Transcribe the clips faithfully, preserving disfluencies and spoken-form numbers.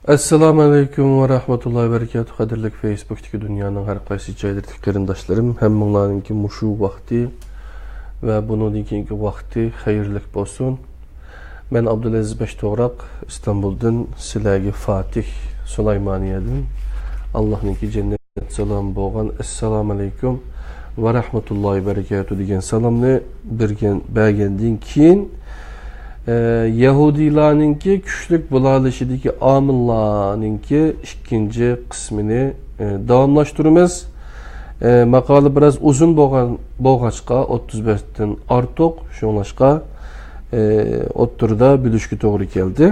ئەسسالامۇ ئەلەيكۇم ۋە رەھمەتۇللاھى ۋە بەرىكاتۇھ. قەدىرلىك فېيسبۇكتىكى دۇنيانىڭ ھەر قايسى جايلىرىدىكى قېرىنداشلىرىم، ھەممىڭلارنىڭكى مۇشۇ ۋاقتى ۋە بۇنىڭدىن كېيىنكى ۋاقتى خەيرلىك بولسۇن. مەن ئابدۇلئەزىز بەشتوغراق، ئىستانبۇلدىن سىلەرگە فاتىھ سۇلايمانىيەدىن ئاللاھنىڭكى جەننەت سالامى بولغان ئەسسالامۇ ئەلەيكۇم ۋە رەھمەتۇللاھى ۋە بەرىكاتۇھ دېگەن سالامنى بەرگەن، بەرگەندىن كېيىن، ئە، يەھۇدىيلارنىڭكى كۈچلۈك بولالىشىدىكى ئامىللارنىڭكى ئىككىنچى قىسمىنى، ئە، داۋاملاشتۇرىمىز. ئە، ماقالە بىراز ئۇزۇن بولغان، بولغاچقا، ئوتتۇز بەتتىن ئارتۇق، شۇڭلاشقا، ئە، ئوتتۇرىدا بۆلۈشكە توغرا كەلدى.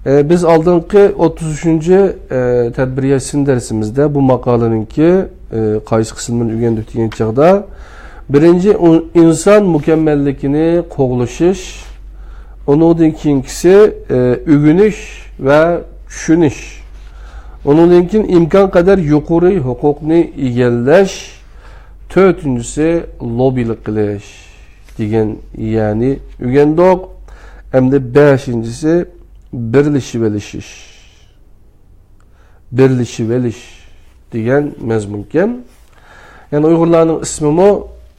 ئە، بىز ئالدىنقى ئوتتۇز ئۈچىنچى، ئە، تەدبىرىيەت سىن دەرسىمىزدە بۇ ماقالىنىڭكى، ئە، قايسى قىسمىنى ئۆگەندۇق دېگەن چاغدا، بىرىنچى، ئۇ-، ئىنسان مۇكەممەللىكىنى قوغلىشىش، ئۇنىڭدىن كېيىنكىسى، ئە، ئۆگىنىش ۋە چۈشىنىش، ئۇنىڭدىن كېيىن ئىمكان قەدەر يۇقىرى ھوقۇقنى ئىگىلەش، تۆتىنچىسى، لوببىلىق قىلىش دېگەن يەنى ئۆگەندۇق. ئەمدى بەشىنچىسى، بىرلىشىۋېلىشىش. بىرلىشىۋېلىش دېگەن مەزمۇنكەن. يەنى ئۇيغۇرلارنىڭ ئىسمىمۇ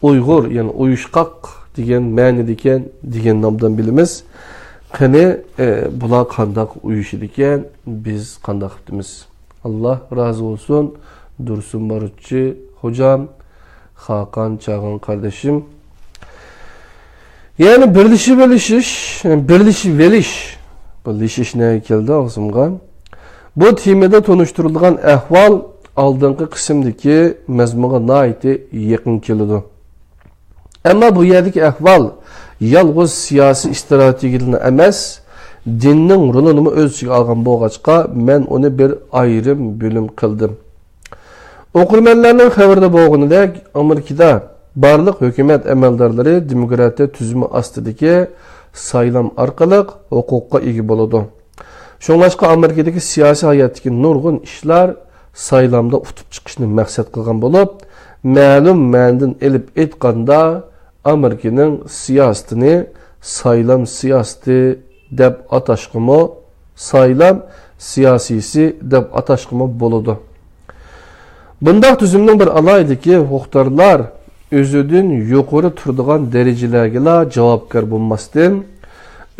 ئۇيغۇر، يەنى ئۇيۇشقاق دېگەن مەنىدىكەن دېگەن نامدىن بىلىمىز. قېنى، ئە، بۇلار قانداق ئۇيۇشىدىكەن، بىز قانداق قىپتىمىز؟ ئاللا رازى بولسۇن، دۇرسۇن بارۇتچى خوجام، خاقان چاغان قاردىشىم. يەنى بىرلىشىۋېلىشىش، بىرلىشىۋېلىش. بۇ لىشىش نەگە كەلدى ئاغزىمغا؟ بۇ تېمىدا تونۇشتۇرۇلغان ئەھۋال ئالدىنقى قىسىمدىكى مەزمۇنغا ناھايىتى يېقىن كېلىدۇ. ئەمما بۇ يەردىكى ئەھۋال يالغۇز سىياسىي ئىستراتېگىيىنى ئەمەس، دىننىڭ رولىنىمۇ ئۆز ئىچىگە ئالغان بولغاچقا، مەن ئۇنى بىر ئايرىم بۆلۈم قىلدىم. ئوقۇرمەنلەرنىڭ خەۋىرىدە بولغىنىدەك، ئامېرىكىدا بارلىق ھۆكۈمەت ئەمەلدارلىرى دېموكراتىيە تۈزۈمى ئاستىدىكى سايلام ئارقىلىق ھوقۇققا ئىگە بولىدۇ. شۇڭلاشقا ئامېرىكىدىكى سىياسىي ھاياتتىكى نۇرغۇن ئىشلار سايلامدا ئۇتۇپ چىقىشنى مەقسەت قىلغان بولۇپ، مەلۇم مەنىدىن ئېلىپ ئېيتقاندا، ئامېرىكىنىڭ سىياسىتىنى سايلام سىياسىتى دەپ ئاتاشقىمۇ، سايلام سىياسىيسى دەپ ئاتاشقىمۇ بولىدۇ. بۇنداق تۈزۈمنىڭ بىر ئالاھىدىلىكى، ھوقۇقدارلار ئۆزىدىن يۇقىرى تۇرىدىغان دەرىجىلەرگىلا جاۋابكار بولماستىن،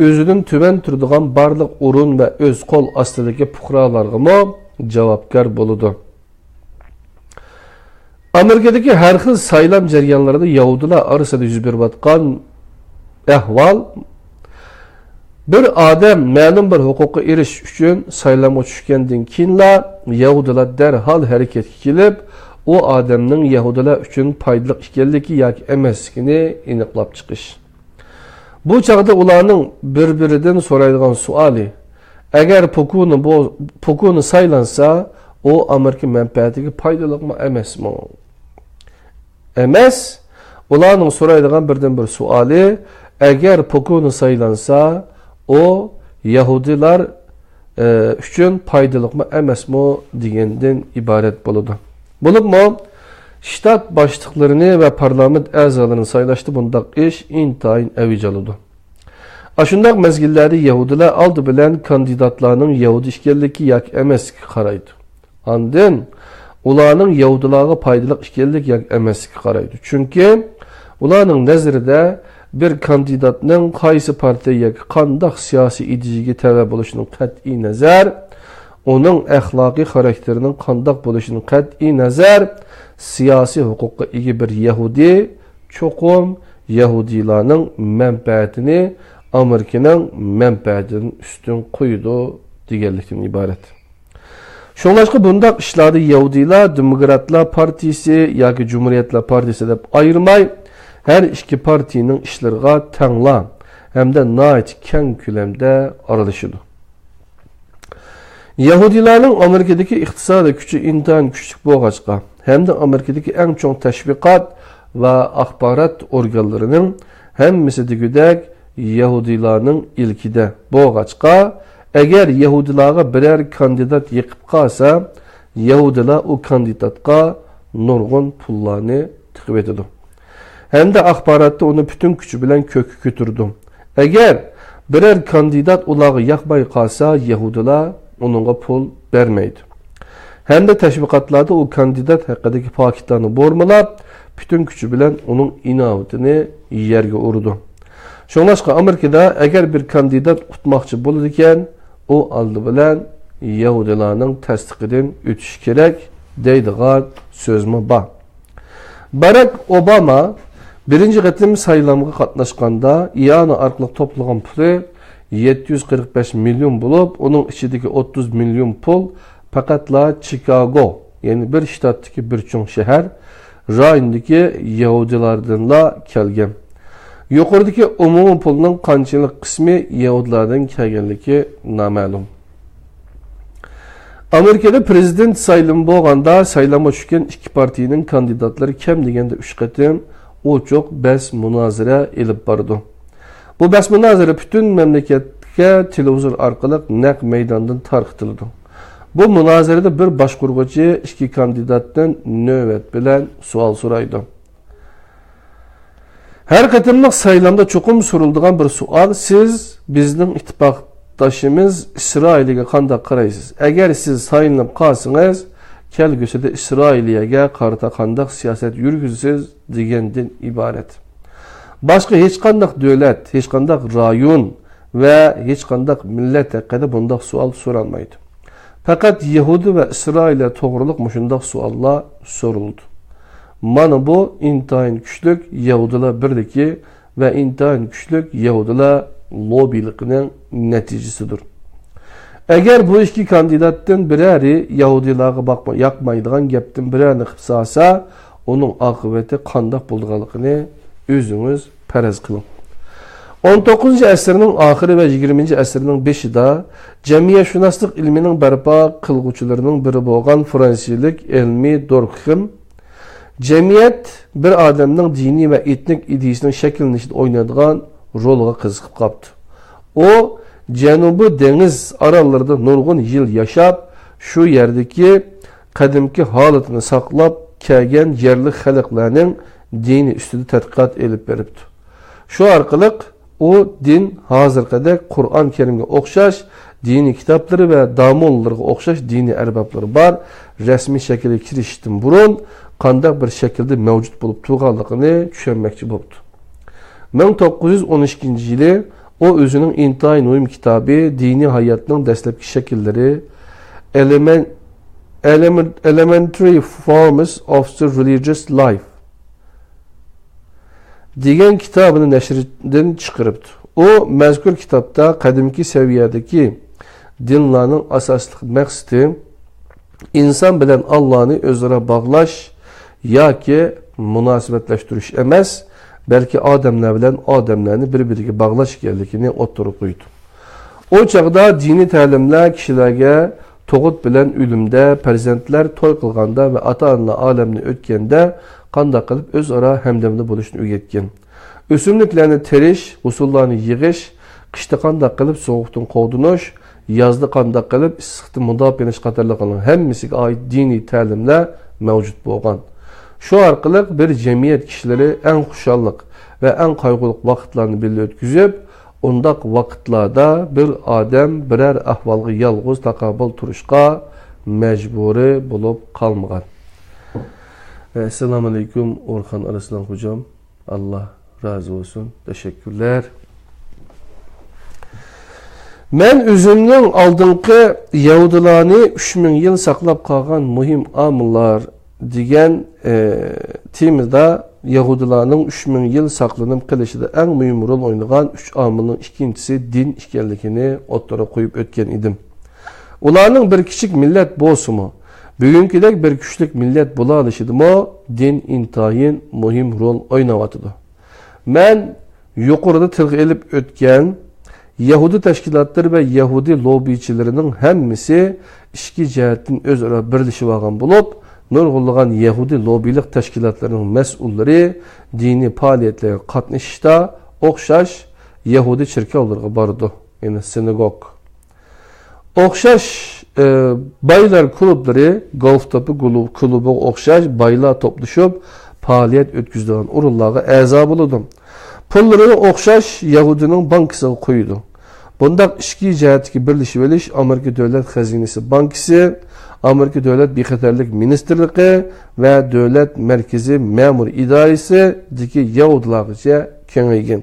ئۆزىدىن تۆۋەن تۇرىدىغان بارلىق ئورۇن ۋە ئۆز قول ئاستىدىكى پۇقرالارغىمۇ جاۋابكار بولىدۇ. ئامېرىكىدىكى ھەر خىل سايلام جەريانلىرىدا يەھۇدىيلار ئارىسىدا يۈز بېرىۋاتقان ئەھۋال، بىر ئادەم مەلۇم بىر ھوقۇققا ئېرىشىش ئۈچۈن سايلامغا چۈشكەندىن كېيىنلا، يەھۇدىيلار دەرھال ھەرىكەتكە كېلىپ، ئۇ ئادەمنىڭ يەھۇدىيلار ئۈچۈن پايدىلىق ئىكەنلىكى ياكى ئەمەسلىكىنى ئېنىقلاپ چىقىش. بۇ چاغدا ئۇلارنىڭ بىر-بىرىدىن سورايدىغان سوئالى، ئەگەر پوكۇنى بو-، پوكۇنى سايلانسا، ئۇ ئامېرىكا مەنپەئەتىگە پايدىلىقمۇ ئەمەسمۇ؟ ئەمەس. ئۇلارنىڭ سورايدىغان بىردىنبىر سوئالى، ئەگەر پوكۇنى سايلانسا، ئۇ يەھۇدىيلار، ئە، ئۈچۈن پايدىلىقمۇ ئەمەسمۇ دېگەندىن ئىبارەت بولىدۇ. بولۇپمۇ، شتات باشلىقلىرىنى ۋە پارلامېنت ئەزالىرىنى سايلاشتا بۇنداق ئىش ئىنتايىن ئەۋج ئالىدۇ. ئاشۇنداق مەزگىللەردە يەھۇدىيلار ئالدى بىلەن كاندىداتلارنىڭ يەھۇدىي ئىكەنلىكى ياكى ئەمەسلىكىگە قارايدۇ. ئاندىن ئۇلارنىڭ يەھۇدىيلارغا پايدىلىق ئىكەنلىك ياكى ئەمەسلىكىگە قارايدۇ. چۈنكى ئۇلارنىڭ نەزىرىدە بىر كاندىداتنىڭ قايسى پارتىيە ياكى قانداق سىياسىي ئىدىيىگە تەۋە بولۇشىدىن قەتئىي نەزەر، ئۇنىڭ ئەخلاقىي خاراكتېرىنىڭ قانداق بولۇشىدىن قەتئىي نەزەر، سىياسىي ھوقۇققا ئىگە بىر يەھۇدىي چوقۇم يەھۇدىيلارنىڭ مەنپەئەتىنى ئامېرىكىنىڭ مەنپەئەتىدىن ئۈستۈن قويىدۇ دېگەنلىكتىن ئىبارەت. شۇڭلاشقا بۇنداق ئىشلاردا يەھۇدىيلار دېموكراتلار پارتىيىسى ياكى جۇمھۇرىيەتلەر پارتىيىسى دەپ ئايرىماي، ھەر ئىككى پارتىيىنىڭ ئىشلىرىغا تەڭلا ھەمدە ناھايىتى كەڭ كۆلەمدە ئارىلىشىدۇ. يەھۇدىيلارنىڭ ئامېرىكىدىكى ئىقتىسادىي كۈچى ئىنتايىن كۈچلۈك بولغاچقا، ھەمدە ئامېرىكىدىكى ئەڭ چوڭ تەشۋىقات ۋە ئاخبارات ئورگانلىرىنىڭ ھەممىسى دېگۈدەك يەھۇدىيلارنىڭ ئىلكىدە بولغاچقا، ئەگەر يەھۇدىيلارغا بىرەر كاندىدات يېقىپ قالسا، يەھۇدىيلار ئۇ كاندىداتقا نۇرغۇن پۇللارنى تىقىۋېتىدۇ. ھەمدە ئاخباراتتا ئۇنى پۈتۈن كۈچى بىلەن كۆككە كۆتۈرىدۇ. ئەگەر بىرەر كاندىدات ئۇلارغا ياقماي قالسا، يەھۇدىيلار ئۇنىڭغا پۇل بەرمەيدۇ. ھەمدە تەشۋىقاتلاردا ئۇ كاندىدات ھەققىدىكى پاكىتلارنى بۇرمىلاپ، پۈتۈن كۈچى بىلەن ئۇنىڭ ئىناۋىتىنى يەرگە ئۇرىدۇ. شۇڭلاشقا ئامېرىكىدا ئەگەر بىر كاندىدات ئۇتماقچى بولىدىكەن، ئۇ ئالدى بىلەن يەھۇدىيلارنىڭ تەستىقىدىن ئۆتۈشى كېرەك دەيدىغان سۆزمۇ بار. باراك ئوباما بىرىنچى قېتىم سايلامغا قاتناشقاندا، ئىئانە ئارقىلىق توپلىغان پۇلى يەتتە يۈز قىرىق بەش مىليون بولۇپ، ئۇنىڭ ئىچىدىكى ئوتتۇز مىليون پۇل پەقەتلا چىكاگو، يەنى بىر شتاتتىكى بىر چوڭ شەھەر، رايونىدىكى يەھۇدىيلاردىنلا كەلگەن. يۇقىرىدىكى ئومۇمىي پۇلنىڭ قانچىلىك قىسمى يەھۇدىيلاردىن كەلگەنلىكى نامەلۇم. ئامېرىكىدا پرېزىدېنت سايلىمى بولغاندا، سايلامغا چۈشكەن ئىككى پارتىيىنىڭ كاندىداتلىرى كەم دېگەندە ئۈچ قېتىم ئوچۇق بەس مۇنازىرە ئېلىپ بارىدۇ. بۇ بەس مۇنازىرە پۈتۈن مەملىكەتكە تېلېۋىزور ئارقىلىق نەق مەيداندىن تارقىتىلىدۇ. بۇ مۇنازىرىدە بىر باشقۇرغۇچى ئىككى كاندىداتتىن نۆۋەت بىلەن سوئال سورايدۇ. ھەر قېتىملىق سايلامدا چوقۇم سورىلىدىغان بىر سوئال، سىز بىزنىڭ ئىتتىپاقدىشىمىز ئىسرائىلىيەگە قانداق قارايسىز؟ ئەگەر سىز سايلىنىپ قالسىڭىز، كەلگۈسىدە ئىسرائىلىيەگە قارىتا قانداق سىياسەت يۈرگۈزىسىز؟ دېگەندىن ئىبارەت. باشقا ھېچقانداق دۆلەت، ھېچقانداق رايون ۋە ھېچقانداق مىللەت ھەققىدە بۇنداق سوئال سورالمايدۇ. پەقەت يەھۇدىي ۋە ئىسرائىلىيە توغرىلىق مۇشۇنداق سوئاللار سورىلىدۇ. مانا بۇ ئىنتايىن كۈچلۈك يەھۇدىيلار بىرلىكى ۋە ئىنتايىن كۈچلۈك يەھۇدىيلار لوببىلىقىنىڭ نەتىجىسىدۇر. ئەگەر بۇ ئىككى كاندىداتتىن بىرەرى يەھۇدىيلارغا باقما-، ياقمايدىغان گەپتىن بىرەرنى قىلىپ سالسا، ئۇنىڭ ئاقىۋىتى قانداق بولىدىغانلىقىنى ئۆزىڭىز پەرەز قىلىڭ. ئون توققۇزىنچى ئەسىرنىڭ ئاخىرى ۋە يىگىرمىنچى ئەسىرنىڭ بېشىدا جەمئىيەتشۇناسلىق ئىلمىنىڭ بەرپا قىلغۇچىلىرىنىڭ بىرى بولغان فرانسىيىلىك ئىلمىي دورخېم، جەمئىيەت بىر ئادەمنىڭ دىنىي ۋە ئېتنىك ئىدىيىسىنىڭ شەكىللىنىشىدە ئوينايدىغان رولغا قىزىقىپ قاپتۇ. ئۇ جەنۇبىي دېڭىز ئاراللىرىدا نۇرغۇن يىل ياشاپ، شۇ يەردىكى قەدىمكى ھالىتىنى ساقلاپ كەلگەن يەرلىك خەلقلەرنىڭ دىنى ئۈستىدە تەتقىقات ئېلىپ بېرىپتۇ. شۇ ئارقىلىق ئۇ دىن ھازىرقىدەك قۇرئان كەرىمگە ئوخشاش دىنىي كىتابلىرى ۋە داموللىرىغا ئوخشاش دىنىي ئەربابلىرى بار رەسمىي شەكىلگە كىرىشىشتىن بۇرۇن قانداق بىر شەكىلدە مەۋجۇت بولۇپ تۇرغانلىقىنى چۈشەنمەكچى بوپتۇ. مىڭ توققۇز يۈز ئون ئىككىنچى يىلى ئۇ ئۆزىنىڭ ئىنتايىن مۇھىم كىتابى دىنىي ھاياتنىڭ دەسلەپكى شەكىللىرى، Elemen-، Elemen-، Elementary Forms of the Religious Life دېگەن كىتابىنى نەشردىن چىقىرىپتۇ. ئۇ مەزكۇر كىتابتا قەدىمكى سەۋىيەدىكى دىنلارنىڭ ئاساسلىق مەقسىتى ئىنسان بىلەن ئاللانى ئۆزئارا باغلاش ياكى مۇناسىۋەتلەشتۈرۈش ئەمەس، بەلكى ئادەملەر بىلەن ئادەملەرنى بىر-بىرىگە باغلاش ئىكەنلىكىنى ئوتتۇرىغا قويىدۇ. ئۇ چاغدا دىنىي تەلىملەر كىشىلەرگە تۇغۇت بىلەن ئۆلۈمدە، پەرزەنتلەر توي قىلغاندا ۋە ئاتا-ئانىلار ئالەمدىن ئۆتكەندە قانداق قىلىپ ئۆزئارا ھەمدەمدە بولۇشنى ئۆگەتكەن. ئۆسۈملۈكلەرنى تېرىش، ھوسۇللارنى يىغىش، قىشتا قانداق قىلىپ سوغۇقتىن قوغدىنىش، يازدا قانداق قىلىپ ئىسسىقتىن مۇداپىئەلىنىش قاتارلىقلارنىڭ ھەممىسىگە ئائىت دىنىي تەلىملەر مەۋجۇت بولغان. شۇ ئارقىلىق بىر جەمئىيەت كىشىلىرى ئەڭ خۇشاللىق ۋە ئەڭ قايغۇلۇق ۋاقىتلارنى بىللە ئۆتكۈزۈپ، ئۇنداق ۋاقىتلاردا بىر ئادەم بىرەر ئەھۋالغا يالغۇز تاقابىل تۇرۇشقا مەجبۇرىي بولۇپ قالمىغان. ئەسسالامۇئەلەيكۇم، ئورخان ئارسلان خوجام. ئاللا رازى بولسۇن. تەشەككۈرلەر. مەن ئۆزۈمنىڭ ئالدىنقى يەھۇدىيلارنى ئۈچ مىڭ يىل ساقلاپ قالغان مۇھىم ئامىللار دېگەن، ئە، تېمىدا يەھۇدىيلارنىڭ ئۈچ مىڭ يىل ساقلىنىپ قېلىشىدا ئەڭ مۇھىم رول ئوينىغان ئۈچ ئامىلنىڭ ئىككىنچىسى دىن ئىكەنلىكىنى ئوتتۇرىغا قويۇپ ئۆتكەن ئىدىم. ئۇلارنىڭ بىر كىچىك مىللەت بولسىمۇ، بۈگۈنكىدەك بىر كۈچلۈك مىللەت بولالىشىدىمۇ دىن ئىنتايىن مۇھىم رول ئويناۋاتىدۇ. مەن يۇقىرىدا تىلغا ئېلىپ ئۆتكەن يەھۇدىي تەشكىلاتلىرى ۋە يەھۇدىي لوببىچىلىرىنىڭ ھەممىسى ئىچكى جەھەتتىن ئۆزئارا بىرلىشىۋالغان بولۇپ، نۇرغۇنلىغان يەھۇدىي لوببىلىق تەشكىلاتلىرىنىڭ مەسئۇللىرى دىنىي پائالىيەتلەرگە قاتنىشىشتا ئوخشاش يەھۇدىي چېركاۋلىرىغا بارىدۇ، يەنى سىناگوگ. ئوخشاش، ئە، بايلار كۇلۇبلىرى، گولف توپى كۇلۇ-، كۇلۇبىغا ئوخشاش بايلار توپلىشىپ پائالىيەت ئۆتكۈزىدىغان ئورۇنلارغا ئەزا بولىدۇ. پۇللىرىنى ئوخشاش يەھۇدىينىڭ بانكىسىغا قويىدۇ. بۇنداق ئىچكى جەھەتتىكى بىرلىشىۋېلىش ئامېرىكا دۆلەت خەزىنىسى بانكىسى، ئامېرىكا دۆلەت بىخەتەرلىك مىنىستىرلىقى ۋە دۆلەت مەركىزىي مەمۇر ئىدارىسىدىكى يەھۇدىيلارغىچە كېڭەيگەن.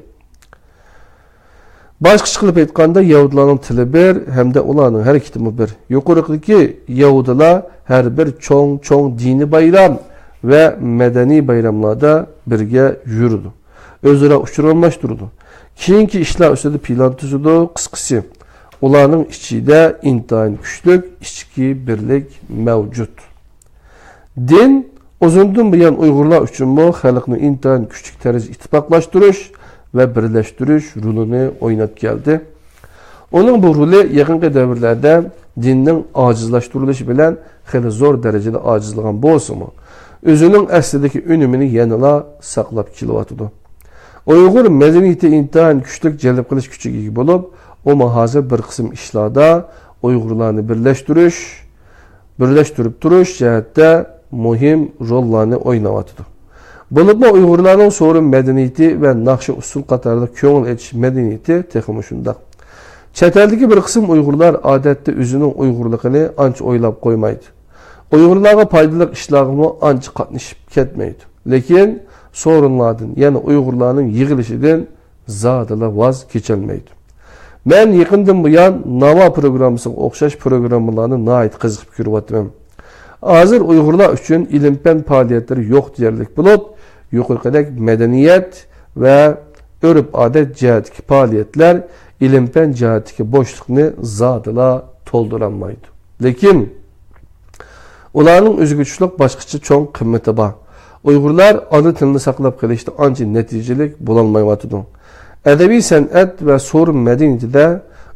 باشقىچە قىلىپ ئېيتقاندا، يەھۇدىيلارنىڭ تىلى بىر ھەمدە ئۇلارنىڭ ھەرىكىتىمۇ بىر. يۇقىرىقىدىكى يەھۇدىيلار ھەر بىر چوڭ-چوڭ دىنىي بايرام ۋە مەدەنىي بايراملاردا بىرگە يۈرىدۇ. ئۆزئارا ئۇچۇر ئالماشتۇرىدۇ. كېيىنكى ئىشلار ئۈستىدە پىلان تۈزىدۇ. قىسقىسى، ئۇلارنىڭ ئىچىدە ئىنتايىن كۈچلۈك ئىچكى بىرلىك مەۋجۇت. دىن ئۇزۇندىن بۇيان ئۇيغۇرلار ئۈچۈنمۇ خەلقنى ئىنتايىن كۈچلۈك تەرزدە ئىتتىپاقلاشتۇرۇش ۋە بىرلەشتۈرۈش رولىنى ئويناپ كەلدى. ئۇنىڭ بۇ رولى يېقىنقى دەۋرلەردە دىننىڭ ئاجىزلاشتۇرۇلۇشى بىلەن خېلى زور دەرىجىدە ئاجىزلىغان بولسىمۇ، ئۆزىنىڭ ئەسلىدىكى ئۈنۈمىنى يەنىلا ساقلاپ كېلىۋاتىدۇ. ئۇيغۇر مەدەنىيىتى ئىنتايىن كۈچلۈك جەلپ قىلىش كۈچىگە ئىگە بولۇپ، ئۇمۇ ھازىر بىر قىسىم ئىشلاردا ئۇيغۇرلارنى بىرلەشتۈرۈش، بىرلەشتۈرۈپ تۇرۇش جەھەتتە مۇھىم روللارنى ئويناۋاتىدۇ. بولۇپمۇ ئۇيغۇرلارنىڭ سورۇن مەدەنىيىتى ۋە ناخشا ئۇسسۇل قاتارلىق كۆڭۈل ئېچىش مەدەنىيىتى تېخىمۇ شۇنداق. چەت ئەلدىكى بىر قىسىم ئۇيغۇرلار ئادەتتە ئۆزىنىڭ ئۇيغۇرلۇقىنى ئانچە ئويلاپ قويمايدۇ. ئۇيغۇرلارغا پايدىلىق ئىشلارغىمۇ ئانچە قاتنىشىپ كەتمەيدۇ. لېكىن سورۇنلاردىن، يەنى ئۇيغۇرلارنىڭ يىغىلىشىدىن زادىلا ۋاز كېچەلمەيدۇ. مەن يېقىندىن بۇيان ناۋا پروگراممىسىغا ئوخشاش پروگراممىلارنى ناھايىتى قىزىقىپ كۆرۈۋاتىمەن. ھازىر ئۇيغۇرلار ئۈچۈن ئىلىم-پەن پائالىيەتلىرى يوق دېيەرلىك بولۇپ، يۇقىرىقىدەك مەدەنىيەت ۋە ئۆرپ-ئادەت جەھەتتىكى پائالىيەتلەر ئىلىم-پەن جەھەتتىكى بوشلۇقنى زادىلا تولدۇرالمايدۇ. لېكىن ئۇلارنىڭ ئۆزىگە تۇشلۇق باشقىچە چوڭ قىممىتى بار. ئۇيغۇرلار ئانا تىلىنى ساقلاپ قېلىشتا ئانچە نەتىجىلىك بولالمايۋاتىدۇ. ئەدەبىي سەنئەت ۋە سورۇن مەدەنىيىتىدە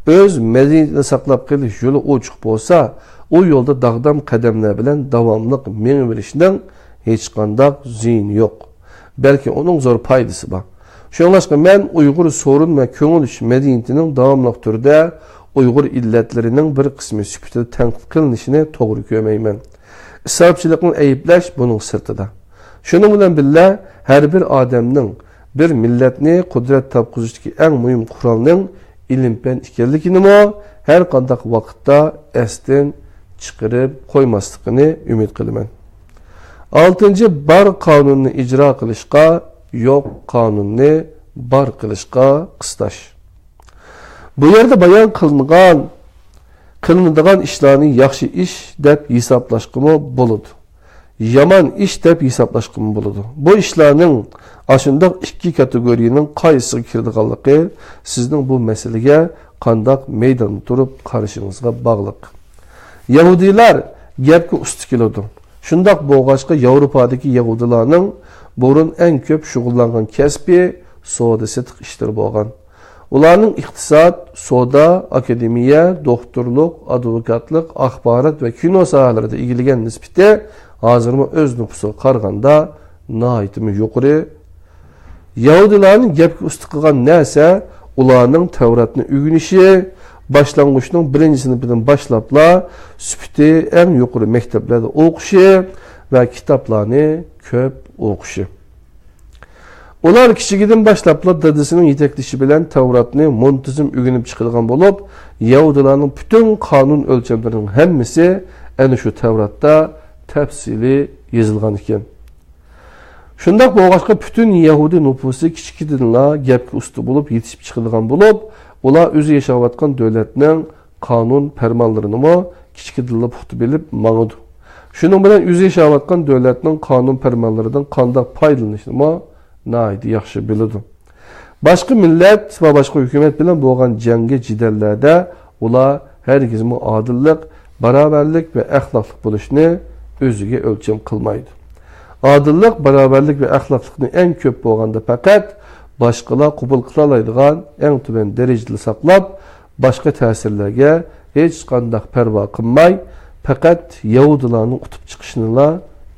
ئۆز مەدەنىيىتىنى ساقلاپ قېلىش يولى ئوچۇق بولسا، ئۇ يولدا داغدام قەدەملەر بىلەن داۋاملىق مېڭىۋېرىشنىڭ ھېچقانداق زىيىنى يوق. بەلكى ئۇنىڭ زور پايدىسى بار. شۇڭلاشقا مەن ئۇيغۇر سورۇن ۋە كۆڭۈل ئېچىش مەدەنىيىتىنىڭ داۋاملىق تۈردە ئۇيغۇر ئىللەتلىرىنىڭ بىر قىسمى سۈپىتىدە تەنقىد قىلىنىشىنى توغرا كۆرمەيمەن. ئىسراپچىلىقنى ئەيىبلەش بۇنىڭ سىرتىدا. شۇنىڭ بىلەن بىللە، ھەر بىر ئادەمنىڭ، بىر مىللەتنى قۇدرەت تاپقۇزۇشتىكى ئەڭ مۇھىم قورالنىڭ ئىلىم-پەن ئىكەنلىكىنىمۇ ھەر قانداق ۋاقىتتا ئەستىن چىقىرىپ قويماسلىقىنى ئۈمىد قىلىمەن. ئالتىنچى، بار قانۇننى ئىجرا قىلىشقا، يوق قانۇننى بار قىلىشقا قىستاش. بۇ يەردە بايان قىلىنغان، قىلىنىدىغان ئىشلارنى ياخشى ئىش دەپ ھېسابلاشقىمۇ بولىدۇ. يامان ئىش دەپ ھېسابلاشقىمۇ بولىدۇ. بۇ ئىشلارنىڭ ئاشۇنداق ئىككى كاتېگورىيەنىڭ قايسىسىغا كىرىدىغانلىقى سىزنىڭ بۇ مەسىلىگە قانداق مەيداندا تۇرۇپ قارىشىڭىزغا باغلىق. يەھۇدىيلار گەپكە ئۇستا كېلىدۇ. شۇنداق بولغاچقا، ياۋروپادىكى يەھۇدىيلارنىڭ بۇرۇن ئەڭ كۆپ شۇغۇللانغان كەسپى سودا-سېتىق ئىشلىرى بولغان. ئۇلارنىڭ ئىقتىساد، سودا، ئاكادېمىيە، دوختۇرلۇق، ئادۋوكاتلىق، ئاخبارات ۋە كىنو ساھەلىرىدە ئىگىلىگەن نىسبىتى ھازىرمۇ ئۆز نوپۇسىغا قارىغاندا ناھايىتىمۇ يۇقىرى. يەھۇدىيلارنى گەپكە ئۇستا قىلغان نەرسە ئۇلارنىڭ تەۋراتنى ئۆگىنىشى، باشلانغۇچنىڭ بىرىنچى سىنىپىدىن باشلاپلا سۈپىتى ئەڭ يۇقىرى مەكتەپلەردە ئوقۇشى ۋە كىتابلارنى كۆپ ئوقۇشى. ئۇلار كىچىكىدىن باشلاپلا دادىسىنىڭ يېتەكلىشى بىلەن تەۋراتنى مۇنتىزىم ئۆگىنىپ چىقىدىغان بولۇپ، يەھۇدىيلارنىڭ پۈتۈن قانۇن ئۆلچەملىرىنىڭ ھەممىسى ئەنە شۇ تەۋراتتا تەپسىلىي يېزىلغان ئىكەن. شۇنداق بولغاچقا، پۈتۈن يەھۇدىي نوپۇسى كىچىكىدىنلا گەپكە ئۇستا بولۇپ يېتىشىپ چىقىدىغان بولۇپ، ئۇلار ئۆزى ياشاۋاتقان دۆلەتنىڭ قانۇن پەرمانلىرىنىمۇ كىچىكىدىنلا پۇختا بىلىپ ماڭىدۇ. شۇنىڭ بىلەن ئۆزى ياشاۋاتقان دۆلەتنىڭ قانۇن پەرمانلىرىدىن قانداق پايدىلىنىشنىمۇ ناھايىتى ياخشى بىلىدۇ. باشقا مىللەت ۋە باشقا ھۆكۈمەت بىلەن بولغان جەڭگى جېدەللەردە ئۇلار ھەرگىزمۇ ئادىللىق، باراۋەرلىك ۋە ئەخلاقلىق بولۇشنى ئۆزىگە ئۆلچەم قىلمايدۇ. ئادىللىق، باراۋەرلىك ۋە ئەخلاقلىقنى ئەڭ كۆپ بولغاندا پەقەت باشقىلار قوبۇل قىلالايدىغان ئەڭ تۆۋەن دەرىجىدىلا ساقلاپ، باشقا تەسىرلەرگە ھېچقانداق پەرۋا قىلماي، پەقەت يەھۇدىيلارنىڭ ئۇتۇپ چىقىشىنىلا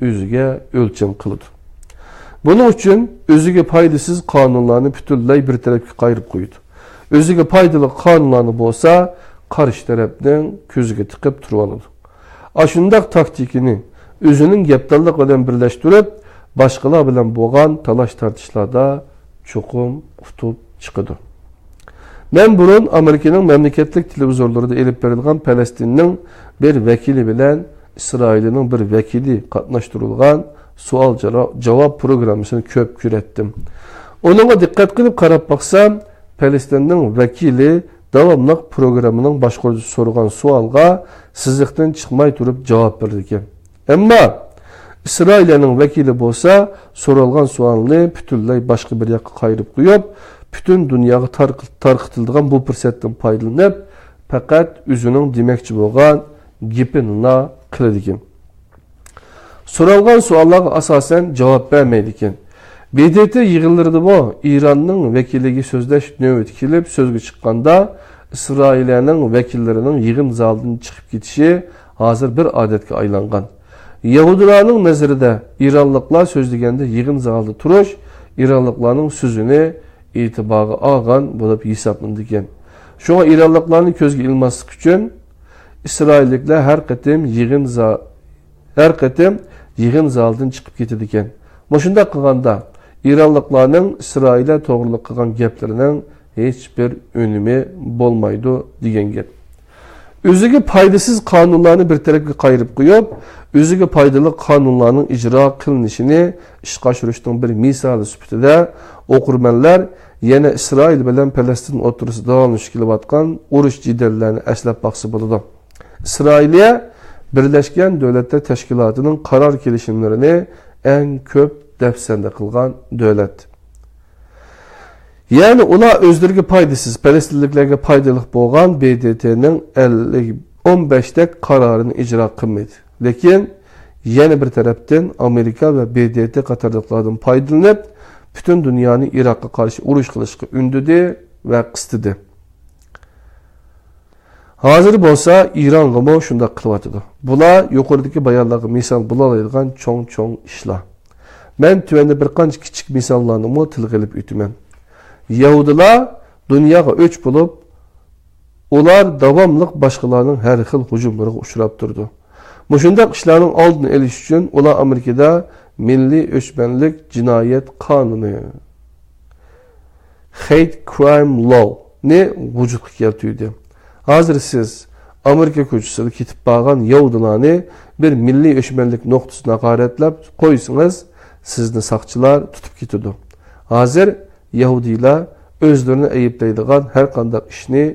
ئۆزىگە ئۆلچەم قىلىدۇ. بۇنىڭ ئۈچۈن ئۆزىگە پايدىسىز قانۇنلارنى پۈتۈنلەي بىر تەرەپكە قايرىپ قويىدۇ. ئۆزىگە پايدىلىق قانۇنلارنى بولسا قارشى تەرەپنىڭ كۆزىگە تىقىپ تۇرۇۋالىدۇ. ئاشۇنداق تاكتىكىنى ئۆزىنىڭ گەپدانلىقى بىلەن بىرلەشتۈرۈپ، باشقىلار بىلەن بولغان تالاش-تارتىشلاردا چوقۇم ئۇتۇپ چىقىدۇ. مەن بۇرۇن ئامېرىكىنىڭ مەملىكەتلىك تېلېۋىزورلىرىدا ئېلىپ بېرىلغان پەلەستىننىڭ بىر ۋەكىلى بىلەن ئىسرائىلىنىڭ بىر ۋەكىلى قاتناشتۇرۇلغان سوئال جاۋا-، جاۋاب پروگراممىسىنى كۆپ كۆرەتتىم. ئۇنىڭغا دىققەت قىلىپ قاراپ باقسام، پەلەستىننىڭ ۋەكىلى داۋاملىق پروگراممىنىڭ باشقۇرغۇچىسى سورىغان سوئالغا سىزىقتىن چىقماي تۇرۇپ جاۋاب بېرىدىكەن. ئەمما ئىسرائىلىيەنىڭ ۋەكىلى بولسا سورالغان سوئالنى پۈتۈنلەي باشقا بىر ياققا قايرىپ قويۇپ، پۈتۈن دۇنياغا تارق-، تارقىتىلىدىغان بۇ پۇرسەتتىن پايدىلىنىپ، پەقەت ئۆزىنىڭ دېمەكچى بولغان گېپىنىلا قىلىدىكەن. سورالغان سوئاللارغا ئاساسەن جاۋاب بەرمەيدىكەن. ب د ت يىغىنلىرىدىمۇ ئىراننىڭ ۋەكىلىگە سۆزلەش نۆۋىتى كېلىپ سۆزگە چىققاندا، ئىسرائىلىيەنىڭ ۋەكىللىرىنىڭ يىغىن زالىدىن چىقىپ كېتىشى ھازىر بىر ئادەتكە ئايلانغان. يەھۇدىيلارنىڭ نەزىرىدە ئىرانلىقلار سۆزلىگەندە يىغىن زالىدا تۇرۇش ئىرانلىقلارنىڭ سۆزىنى ئېتىبارغا ئالغان بولۇپ ھېسابلىنىدىكەن. شۇڭا ئىرانلىقلارنى كۆزگە ئىلماسلىق ئۈچۈن ئىسرائىللىكلار ھەر قېتىم يىغىن زا-، ھەر قېتىم يىغىن زالىدىن چىقىپ كېتىدىكەن. مۇشۇنداق قىلغاندا، ئىرانلىقلارنىڭ ئىسرائىلىيە توغرىلىق قىلغان گەپلىرىنىڭ ھېچبىر ئۈنۈمى بولمايدۇ، دېگەن گەپ. ئۆزىگە پايدىسىز قانۇنلارنى بىر تەرەپكە قايرىپ قويۇپ، ئۆزىگە پايدىلىق قانۇنلارنىڭ ئىجرا قىلىنىشىنى ئىشقا ئاشۇرۇشنىڭ بىر مىسالى سۈپىتىدە، ئوقۇرمەنلەر يەنە ئىسرائىل بىلەن پەلەستىن ئوتتۇرىسىدا داۋاملىشىپ كېلىۋاتقان ئۇرۇش جېدەللەرنى ئەسلەپ باقسا بولىدۇ. ئىسرائىلىيە بىرلەشكەن دۆلەتلەر تەشكىلاتىنىڭ قارار كېلىشىملىرىنى ئەڭ كۆپ دەپسەندە قىلغان دۆلەت. يەنى ئۇلار ئۆزلىرىگە پايدىسىز، پەلەستىنلىكلەرگە پايدىلىق بولغان ب د ت نىڭ ئەللىك، ئون بەشتەك قارارىنى ئىجرا قىلمىدى. لېكىن يەنە بىر تەرەپتىن ئامېرىكا ۋە ب د ت قاتارلىقلاردىن پايدىلىنىپ، پۈتۈن دۇنيانى ئىراققا قارشى ئۇرۇش قىلىشقا ئۈندىدى ۋە قىستىدى. ھازىر بولسا ئىرانغىمۇ شۇنداق قىلىۋاتىدۇ. بۇلار يۇقىرىدىكى بايانلارغا مىسال بولالايدىغان چوڭ-چوڭ ئىشلار. مەن تۆۋەندە بىر قانچە كىچىك مىساللارنىمۇ تىلغا ئېلىپ ئۆتىمەن. يەھۇدىيلار دۇنياغا ئۆچ بولۇپ، ئۇلار داۋاملىق باشقىلارنىڭ ھەر خىل ھۇجۇملىرىغا ئۇچراپ تۇرىدۇ. مۇشۇنداق ئىشلارنىڭ ئالدىنى ئېلىش ئۈچۈن ئۇلار ئامېرىكىدا مىللىي ئۆچمەنلىك جىنايەت قانۇنى، Hate Crime Law نى ۋۇجۇدقا كەلتۈردى. ھازىر سىز ئامېرىكا كوچىسىدا كېتىپ بارغان يەھۇدىيلارنى بىر مىللىي ئۆچمەنلىك نۇقتىسىنى ھاقارەتلەپ قويسىڭىز، سىزنى ساقچىلار تۇتۇپ كېتىدۇ. ھازىر يەھۇدىيلار ئۆزلىرىنى ئەيىبلەيدىغان ھەر قانداق ئىشنى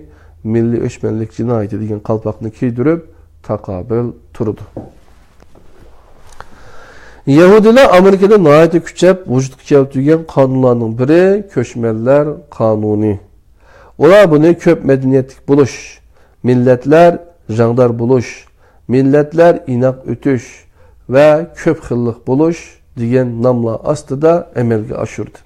مىللىي ئۆچمەنلىك جىنايىتى دېگەن قالپاقنى كىيدۈرۈپ تاقابىل تۇرىدۇ. يەھۇدىيلار ئامېرىكىدا ناھايىتى كۈچەپ ۋۇجۇدقا كەلتۈرگەن قانۇنلارنىڭ بىرى كۆچمەنلەر قانۇنى. ئۇلار بۇنى كۆپ مەدەنىيەتلىك بولۇش، مىللەتلەر رەڭدار بولۇش، مىللەتلەر ئىناق ئۆتۈش ۋە كۆپ خىللىق بولۇش دېگەن ناملار ئاستىدا ئەمەلگە ئاشۇردى.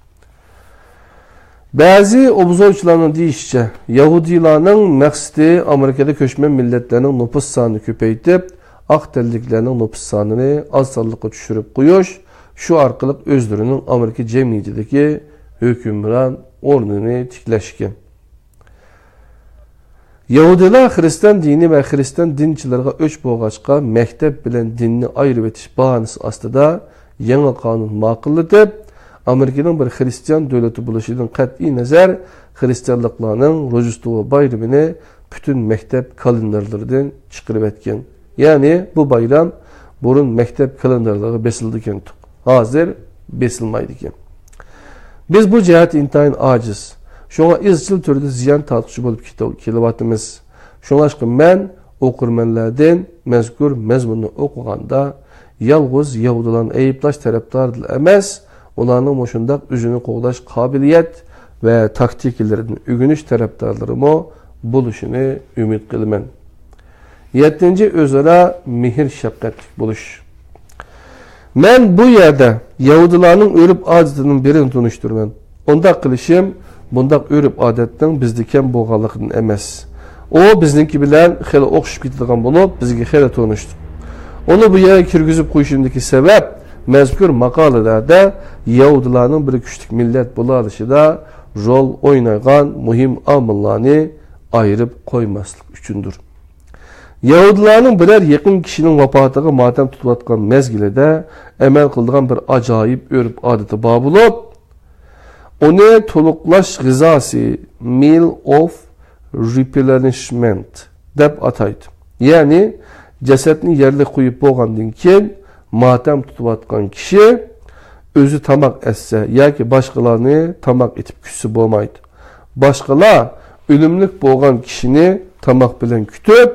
بەزى ئوبزورچىلارنىڭ دېيىشىچە، يەھۇدىيلارنىڭ مەقسىتى ئامېرىكىدا كۆچمەن مىللەتلەرنىڭ نوپۇس سانىنى كۆپەيتىپ، ئاق تەنلىكلەرنىڭ نوپۇس سانىنى ئاز سانلىققا چۈشۈرۈپ قويۇش، شۇ ئارقىلىق ئۆزلىرىنىڭ ئامېرىكا جەمئىيىتىدىكى ھۆكۈمران ئورنىنى تىكلەش ئىكەن. يەھۇدىيلار خىرىستىيان دىنى ۋە خىرىستىيان دىنچىلىرىغا ئۆچ بولغاچقا، مەكتەپ بىلەن دىننى ئايرىۋېتىش باھانىسى ئاستىدا يېڭى قانۇن ماقۇللىتىپ، ئامېرىكىنىڭ بىر خىرىستىيان دۆلىتى بولۇشىدىن قەتئىي نەزەر، خىرىستىيانلىقلارنىڭ روژدېستۋو بايرىمىنى پۈتۈن مەكتەپ كالېندارلىرىدىن چىقىرىۋەتكەن. يەنى بۇ بايرام بۇرۇن مەكتەپ كالېندارلىرىغا بېسىلىدىكەنتۇق. ھازىر بېسىلمايدىكەن. بىز بۇ جەھەتتە ئىنتايىن ئاجىز. شۇڭا ئىزچىل تۈردە زىيان تارتقۇچى بولۇپ كېتىۋ-، كېلىۋاتىمىز. شۇڭلاشقا مەن ئوقۇرمەنلەردىن مەزكۇر مەزمۇننى ئوقۇغاندا، يالغۇز يەھۇدىيلارنى ئەيىبلەش تەرەپدارىدىلا ئەمەس، ئۇلارنىڭ مۇشۇنداق ئۆزىنى قوغداش قابىلىيەت ۋە تاكتىكىلىرىدىن ئۆگىنىش تەرەپدارلىرىمۇ بولۇشىنى ئۈمىد قىلىمەن. يەتتىنچى، ئۆزئارا مېھىر-شەپقەتلىك بولۇش. مەن بۇ يەردە يەھۇدىيلارنىڭ ئۆرپ-ئادىتىنىڭ بىرىنى تونۇشتۇرىمەن. ئۇنداق قىلىشىم بۇنداق ئۆرپ-ئادەتنىڭ بىزدە كەم بولغانلىقىدىن ئەمەس. ئۇ بىزنىڭكى بىلەن خېلى ئوخشىشىپ كېتىدىغان بولۇپ، بىزگە خېلى تونۇشتۇق. ئۇنى بۇ يەرگە كىرگۈزۈپ قويۇشۇمدىكى سەۋەب، مەزكۇر ماقالىلەردە يەھۇدىيلارنىڭ بىر كۈچلۈك مىللەت بولالىشىدا رول ئوينايدىغان مۇھىم ئامىللارنى ئايرىپ قويماسلىق ئۈچۈندۇر. يەھۇدىيلارنىڭ بىرەر يېقىن كىشىنىڭ ۋاپاتىغا ماتەم تۇتۇۋاتقان مەزگىلىدە ئەمەل قىلىدىغان بىر ئاجايىپ ئۆرپ-ئادىتى بار بولۇپ، ئۇنى تولۇقلاش غىزاسى، meal of replenishment، دەپ ئاتايدۇ. يەنى جەسەتنى يەرلىك قويۇپ بولغاندىن كېيىن ماتەم تۇتۇۋاتقان كىشى ئۆزى تاماق ئەتسە ياكى باشقىلارنى تاماق ئېتىپ كۈتسە بولمايدۇ. باشقىلار ئۆلۈملۈك بولغان كىشىنى تاماق بىلەن كۈتۈپ،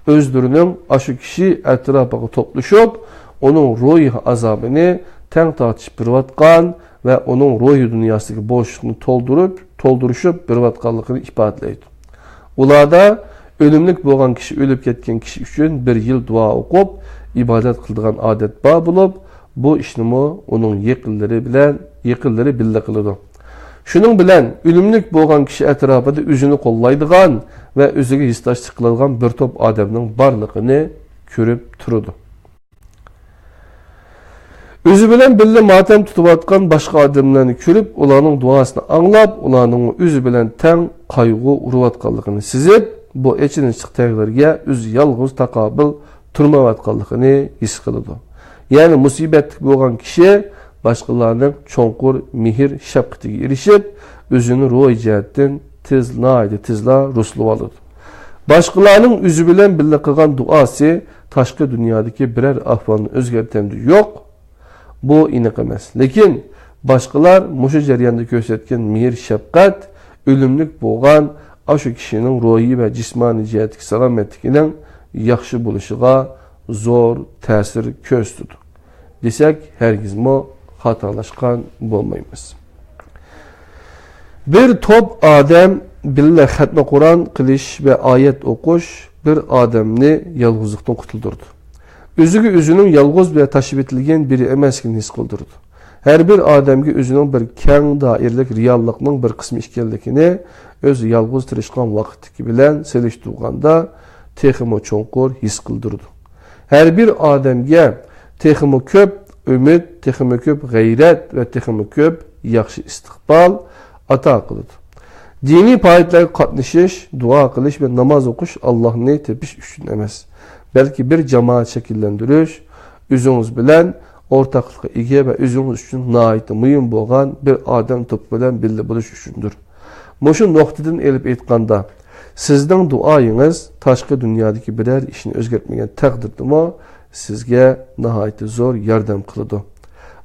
ئۆزلىرىنىڭ ئاشۇ كىشى ئەتراپىغا توپلىشىپ، ئۇنىڭ روھىي ئازابىنى تەڭ تارتىشىپ بېرىۋاتقان ۋە ئۇنىڭ روھىي دۇنياسىدىكى بوشلۇقنى تولدۇرۇپ، تولدۇرۇشۇپ بېرىۋاتقانلىقىنى ئىپادىلەيدۇ. ئۇلاردا ئۆلۈملۈك بولغان كىشى ئۆلۈپ كەتكەن كىشى ئۈچۈن بىر يىل دۇئا ئوقۇپ، ئىبادەت قىلىدىغان ئادەت بار بولۇپ، بۇ ئىشنىمۇ ئۇنىڭ يېقىنلىرى بىلەن، يېقىنلىرى بىللە قىلىدۇ. شۇنىڭ بىلەن ئۆلۈملۈك بولغان كىشى ئەتراپىدا ئۆزىنى قوللايدىغان ۋە ئۆزىگە ھېسداشلىق قىلىدىغان بىر توپ ئادەمنىڭ بارلىقىنى كۆرۈپ تۇرىدۇ. ئۆزى بىلەن بىللە ماتەم تۇتۇۋاتقان باشقا ئادەملەرنى كۆرۈپ، ئۇلارنىڭ دۇئاسىنى ئاڭلاپ، ئۇلارنىڭ ئۆزى بىلەن تەڭ قايغۇ ئۇرۇۋاتقانلىقىنى سېزىپ، بۇ ئېچىنىشلىق تەقدىرگە ئۆزى يالغۇز تاقابىل تۇرمايۋاتقانلىقىنى ھېس قىلىدۇ. يەنى مۇسىبەتلىك بولغان كىشى باشقىلارنىڭ چوڭقۇر مېھىر-شەپقىتىگە ئېرىشىپ، ئۆزىنى روھىي جەھەتتىن تېز، ناھايىتى تېزلا رۇسلىۋالىدۇ. باشقىلارنىڭ ئۆزى بىلەن بىللە قىلغان دۇئاسى تاشقى دۇنيادىكى بىرەر ئەھۋالنى ئۆزگەرتەمدۇ؟ يوق. بۇ ئېنىق ئەمەس. لېكىن باشقىلار مۇشۇ جەرياندا كۆرسەتكەن مېھىر-شەپقەت ئۆلۈملۈك بولغان ئاشۇ كىشىنىڭ روھىي ۋە جىسمانىي جەھەتتىكى سالامەتلىكىنىڭ ياخشى بولۇشىغا زور تەسىر كۆرسىتىدۇ دېسەك، ھەرگىزمۇ خاتالاشقان بولمايمىز. بىر توپ ئادەم بىللە خەتمە قۇرئان قىلىش ۋە ئايەت ئوقۇش بىر ئادەمنى يالغۇزلۇقتىن قۇتۇلدۇرىدۇ. ئۆزىگە ئۆزىنىڭ يالغۇز ۋە تاشلىۋېتىلگەن بىرى ئەمەسلىكىنى ھېس قىلدۇرىدۇ. ھەر بىر ئادەمگە ئۆزىنىڭ بىر كەڭ دائىرىلىك رېئاللىقنىڭ بىر قىسمى ئىكەنلىكىنى ئۆزى يالغۇز تىرىشقان ۋاقىتتىكى بىلەن سېلىشتۇرغاندا تېخىمۇ چوڭقۇر ھېس قىلدۇرىدۇ. ھەر بىر ئادەمگە تېخىمۇ كۆپ ئۈمىد، تېخىمۇ كۆپ غەيرەت ۋە تېخىمۇ كۆپ ياخشى ئىستىقبال ئاتا قىلىدۇ. دىنىي پائالىيەتلەرگە قاتنىشىش، دۇئا قىلىش ۋە ناماز ئوقۇش ئاللاھنى تېپىش ئۈچۈن ئەمەس، بەلكى بىر جامائەت شەكىللەندۈرۈش، ئۆزىڭىز بىلەن ئورتاقلىققا ئىگە ۋە ئۆزىڭىز ئۈچۈن ناھايىتى مۇھىم بولغان بىر ئادەم توپى بىلەن بىللە بولۇش ئۈچۈندۇر. مۇشۇ نۇقتىدىن ئېلىپ ئېيتقاندا، سىزنىڭ دۇئايىڭىز تاشقى دۇنيادىكى بىرەر ئىشنى ئۆزگەرتمىگەن تەقدىردىمۇ، سىزگە ناھايىتى زور ياردەم قىلىدۇ.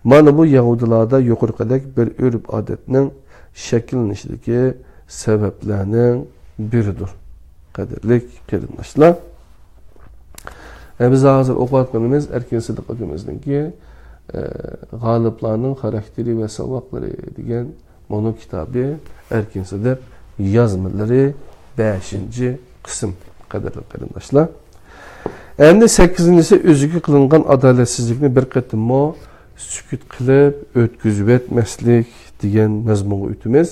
مانا بۇ يەھۇدىيلاردا يۇقىرىقىدەك بىر ئۆرپ-ئادەتنىڭ شەكىللىنىشىدىكى سەۋەبلەرنىڭ بىرىدۇر. قەدىرلىك قېرىنداشلار، ئە، بىز ھازىر ئوقۇۋاتقىنىمىز ئەركىن سىدىق ئاكىمىزنىڭكى، ئە، غالىبلارنىڭ خاراكتېرى ۋە ساۋاقلىرى دېگەن مۇنۇ كىتابى، ئەركىن سىدىق يازمىلىرى، بەشىنچى قىسىم، قەدىرلىك قېرىنداشلار. ئەمدى سەككىزىنچىسى، ئۆزىگە قىلىنغان ئادالەتسىزلىكنى بىر قېتىممۇ سۈكۈت قىلىپ ئۆتكۈزۈۋەتمەسلىك دېگەن مەزمۇنغا ئۆتىمىز.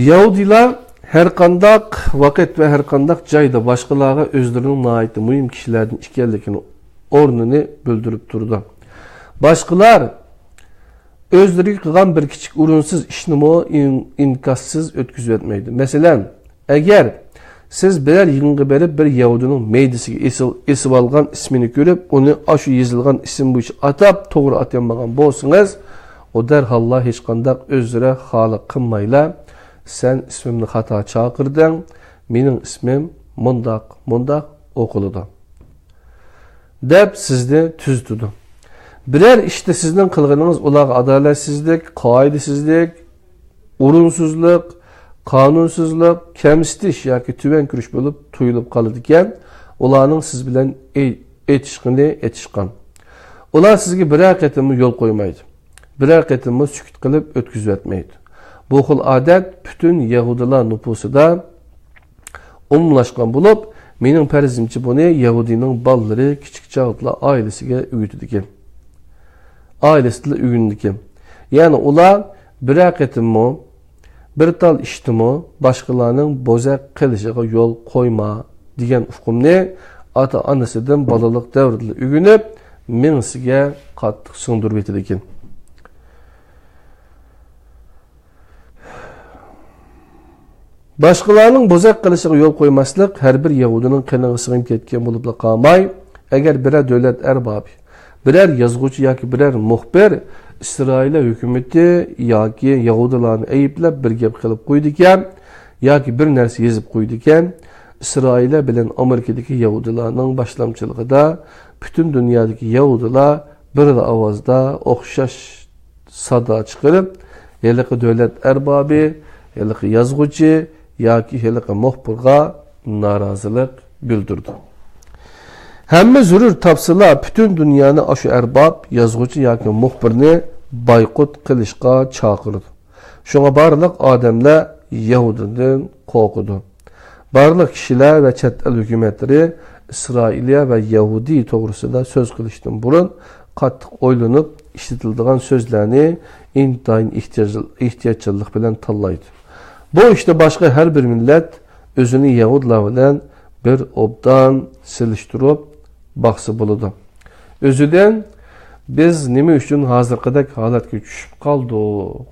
يەھۇدىيلار ھەرقانداق ۋاقىت ۋە ھەرقانداق جايدا باشقىلارغا ئۆزلىرىنىڭ ناھايىتى مۇھىم كىشىلەردىن ئىكەنلىكىنى، ئورنىنى بىلدۈرۈپ تۇرىدۇ. باشقىلار ئۆزلىرىگە قىلغان بىر كىچىك ئورۇنسىز ئىشنىمۇ ئىن-، ئىنكاسسىز ئۆتكۈزۈۋەتمەيدۇ. مەسىلەن، ئەگەر سىز بىرەر يىغىنغا بېرىپ، بىر يەھۇدىينىڭ مەيدىسىگە ئېسىل-، ئېسىۋالغان ئىسمىنى كۆرۈپ، ئۇنى ئاشۇ يېزىلغان ئىسىم بويىچە ئاتاپ، توغرا ئاتىيالمىغان بولسىڭىز، ئۇ دەرھاللا ھېچقانداق ئۆزرە خاھىلىق قىلمايلا، «سەن ئىسمىمنى خاتا چاقىردىڭ، مېنىڭ ئىسمىم مۇنداق، مۇنداق ئوقۇلىدۇ» دەپ سىزنى تۈزىتىدۇ. بىرەر ئىشتا سىزنىڭ قىلغىنىڭىز ئۇلارغا ئادالەتسىزلىك، قائىدىسىزلىك، ئورۇنسىزلىق، قانۇنسىزلىق، كەمسىتىش ياكى تۆۋەن كۆرۈش بولۇپ تۇيۇلۇپ قالىدىكەن، ئۇلارنىڭ سىز بىلەن ئېي-، ئېتىشقىنى ئېتىشقان. ئۇلار سىزگە بىرەر قېتىممۇ يول قويمايدۇ. بىرەر قېتىممۇ سۈكۈت قىلىپ ئۆتكۈزۈۋەتمەيدۇ. بۇ خىل ئادەت پۈتۈن يەھۇدىيلار نوپۇسىدا ئومۇملاشقان بولۇپ، مېنىڭ پەرىزىمچە بۇنى يەھۇدىينىڭ بالىلىرى كىچىك چاغدىلا ئائىلىسىگە ئۆگىتىدىكەن. ئائىلىسىدىلا ئۆگىنىدىكەن. يەنى ئۇلار بىرەر قېتىممۇ، بىر تال ئىشتىمۇ باشقىلارنىڭ بوزەك قىلىشىغا يول قويما دېگەن ئۇقۇمنى ئاتا-ئانىسىدىن بالىلىق دەۋرىدىلا ئۆگىنىپ، مېڭىسىگە قاتتىق سىڭدۈرۈۋېتىدىكەن. باشقىلارنىڭ بوزەك قىلىشىغا يول قويماسلىق ھەر بىر يەھۇدىينىڭ قېنىغا سىڭىپ كەتكەن بولۇپلا قالماي، ئەگەر بىرەر دۆلەت ئەربابى بىرەر يازغۇچى ياكى بىرەر مۇخبىر ئىسرائىلىيە ھۆكۈمىتى ياكى يەھۇدىيلارنى ئەيىبلەپ بىر گەپ قىلىپ قويىدىكەن ياكى بىر نەرسە يېزىپ قويىدىكەن، ئىسرائىلىيە بىلەن ئامېرىكىدىكى يەھۇدىيلارنىڭ باشلامچىلىقىدا پۈتۈن دۇنيادىكى يەھۇدىيلار بىرلا ئاۋازدا ئوخشاش سادا چىقىرىپ، ھېلىقى دۆلەت ئەربابى، ھېلىقى يازغۇچى ياكى ھېلىقى مۇخبىرغا نارازىلىق بىلدۈرىدۇ. ھەممە زۆرۈر تاپسىلا، پۈتۈن دۇنيانى ئاشۇ ئەرباب، يازغۇچى ياكى مۇخبىرنى بايقۇت قىلىشقا چاقىرىدۇ. شۇڭا بارلىق ئادەملەر يەھۇدىيدىن قورقىدۇ. بارلىق كىشىلەر ۋە چەت ئەل ھۆكۈمەتلىرى ئىسرائىلىيە ۋە يەھۇدىي توغرىسىدا سۆز قىلىشتىن بۇرۇن قاتتىق ئويلىنىپ ئىشلىتىلىدىغان سۆزلەرنى ئىنتايىن ئېھتىياج-، ئېھتىياتچانلىق بىلەن تاللايدۇ. بۇ ئىشتا باشقا ھەر بىر مىللەت ئۆزىنى يەھۇدلار بىلەن بىر ئوبدان سېلىشتۇرۇپ باقسا بولىدۇ. ئۆزىدىن، «بىز نېمە ئۈچۈن ھازىرقىدەك ھالەتكە چۈشۈپ قالدۇق؟»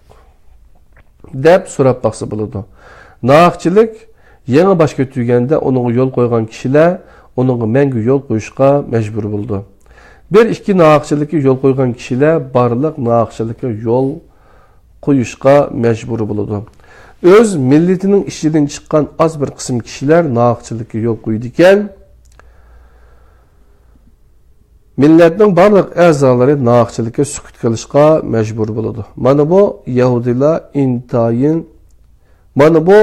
دەپ سوراپ باقسا بولىدۇ. ناھەقچىلىك يېڭى باش كۆتۈرگەندە ئۇنىڭغا يول قويغان كىشىلەر ئۇنىڭغا مەڭگۈ يول قويۇشقا مەجبۇر بولىدۇ. بىر ئىككى ناھەقچىلىككە يول قويغان كىشىلەر بارلىق ناھەقچىلىككە يول قويۇشقا مەجبۇر بولىدۇ. ئۆز مىللىتىنىڭ ئىچىدىن چىققان ئاز بىر قىسىم كىشىلەر ناھەقچىلىككە يول قويىدىكەن، مىللەتنىڭ بارلىق ئەزالىرى ناھەقچىلىككە سۈكۈت قىلىشقا مەجبۇر بولىدۇ. مانا بۇ يەھۇدىيلار ئىنتايىن، مانا بۇ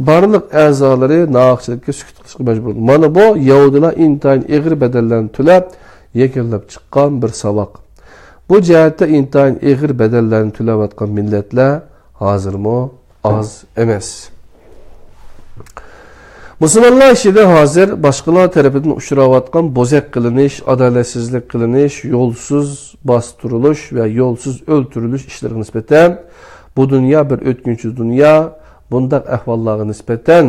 بارلىق ئەزالىرى ناھەقچىلىككە سۈكۈت قىلىشقا مەجبۇر بولىدۇ. مانا بۇ يەھۇدىيلار ئىنتايىن ئېغىر بەدەللەرنى تۆلەپ يەكۈنلەپ چىققان بىر ساۋاق. بۇ جەھەتتە ئىنتايىن ئېغىر بەدەللەرنى تۆلەۋاتقان مىللەتلەر ھازىرمۇ ئاز ئەمەس. مۇسۇلمانلار ئىچىدە ھازىر باشقىلار تەرىپىدىن ئۇچراۋاتقان بوزەك قىلىنىش، ئادالەتسىزلىك قىلىنىش، يولسىز باستۇرۇلۇش ۋە يولسىز ئۆلتۈرۈلۈش ئىشلىرىغا نىسبەتەن، بۇ دۇنيا بىر ئۆتكۈنچى دۇنيا، بۇنداق ئەھۋاللارغا نىسبەتەن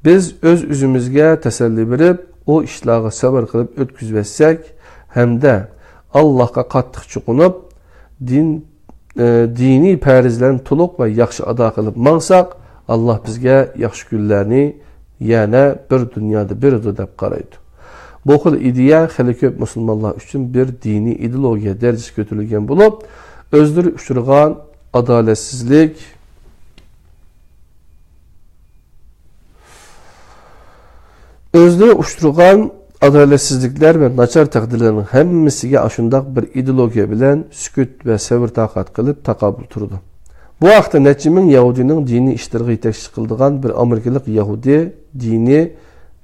بىز ئۆز-ئۆزىمىزگە تەسەللى بېرىپ، ئۇ ئىشلارغا سەۋر قىلىپ ئۆتكۈزۈۋەتسەك ھەمدە ئاللاھقا قاتتىق چوقۇنۇپ، دىن ئە، دىنىي پەرزلەرنى تولۇق ۋە ياخشى ئادا قىلىپ ماڭساق، ئاللاھ بىزگە ياخشى كۈنلەرنى يەنە بىر دۇنيادا بېرىدۇ دەپ قارايدۇ. بۇ خىل ئىدىيە خېلى كۆپ مۇسۇلمانلار ئۈچۈن بىر دىنىي ئىدېئولوگىيە دەرىجىسىگە كۆتۈرۈلگەن بولۇپ، ئۆزلىرى ئۇچرىغان ئادالەتسىزلىك، ئۆزلىرى ئۇچرىغان ئادالەتسىزلىكلەر ۋە ناچار تەقدىرلەرنىڭ ھەممىسىگە ئاشۇنداق بىر ئىدېئولوگىيە بىلەن سۈكۈت ۋە سەۋر-تاقەت قىلىپ تاقابىل تۇرىدۇ. بۇ ھەقتە نەچچە مىڭ يەھۇدىينىڭ دىنىي ئىشلىرىغا يېتەكچىلىك قىلىدىغان بىر ئامېرىكىلىق يەھۇدىي دىنى،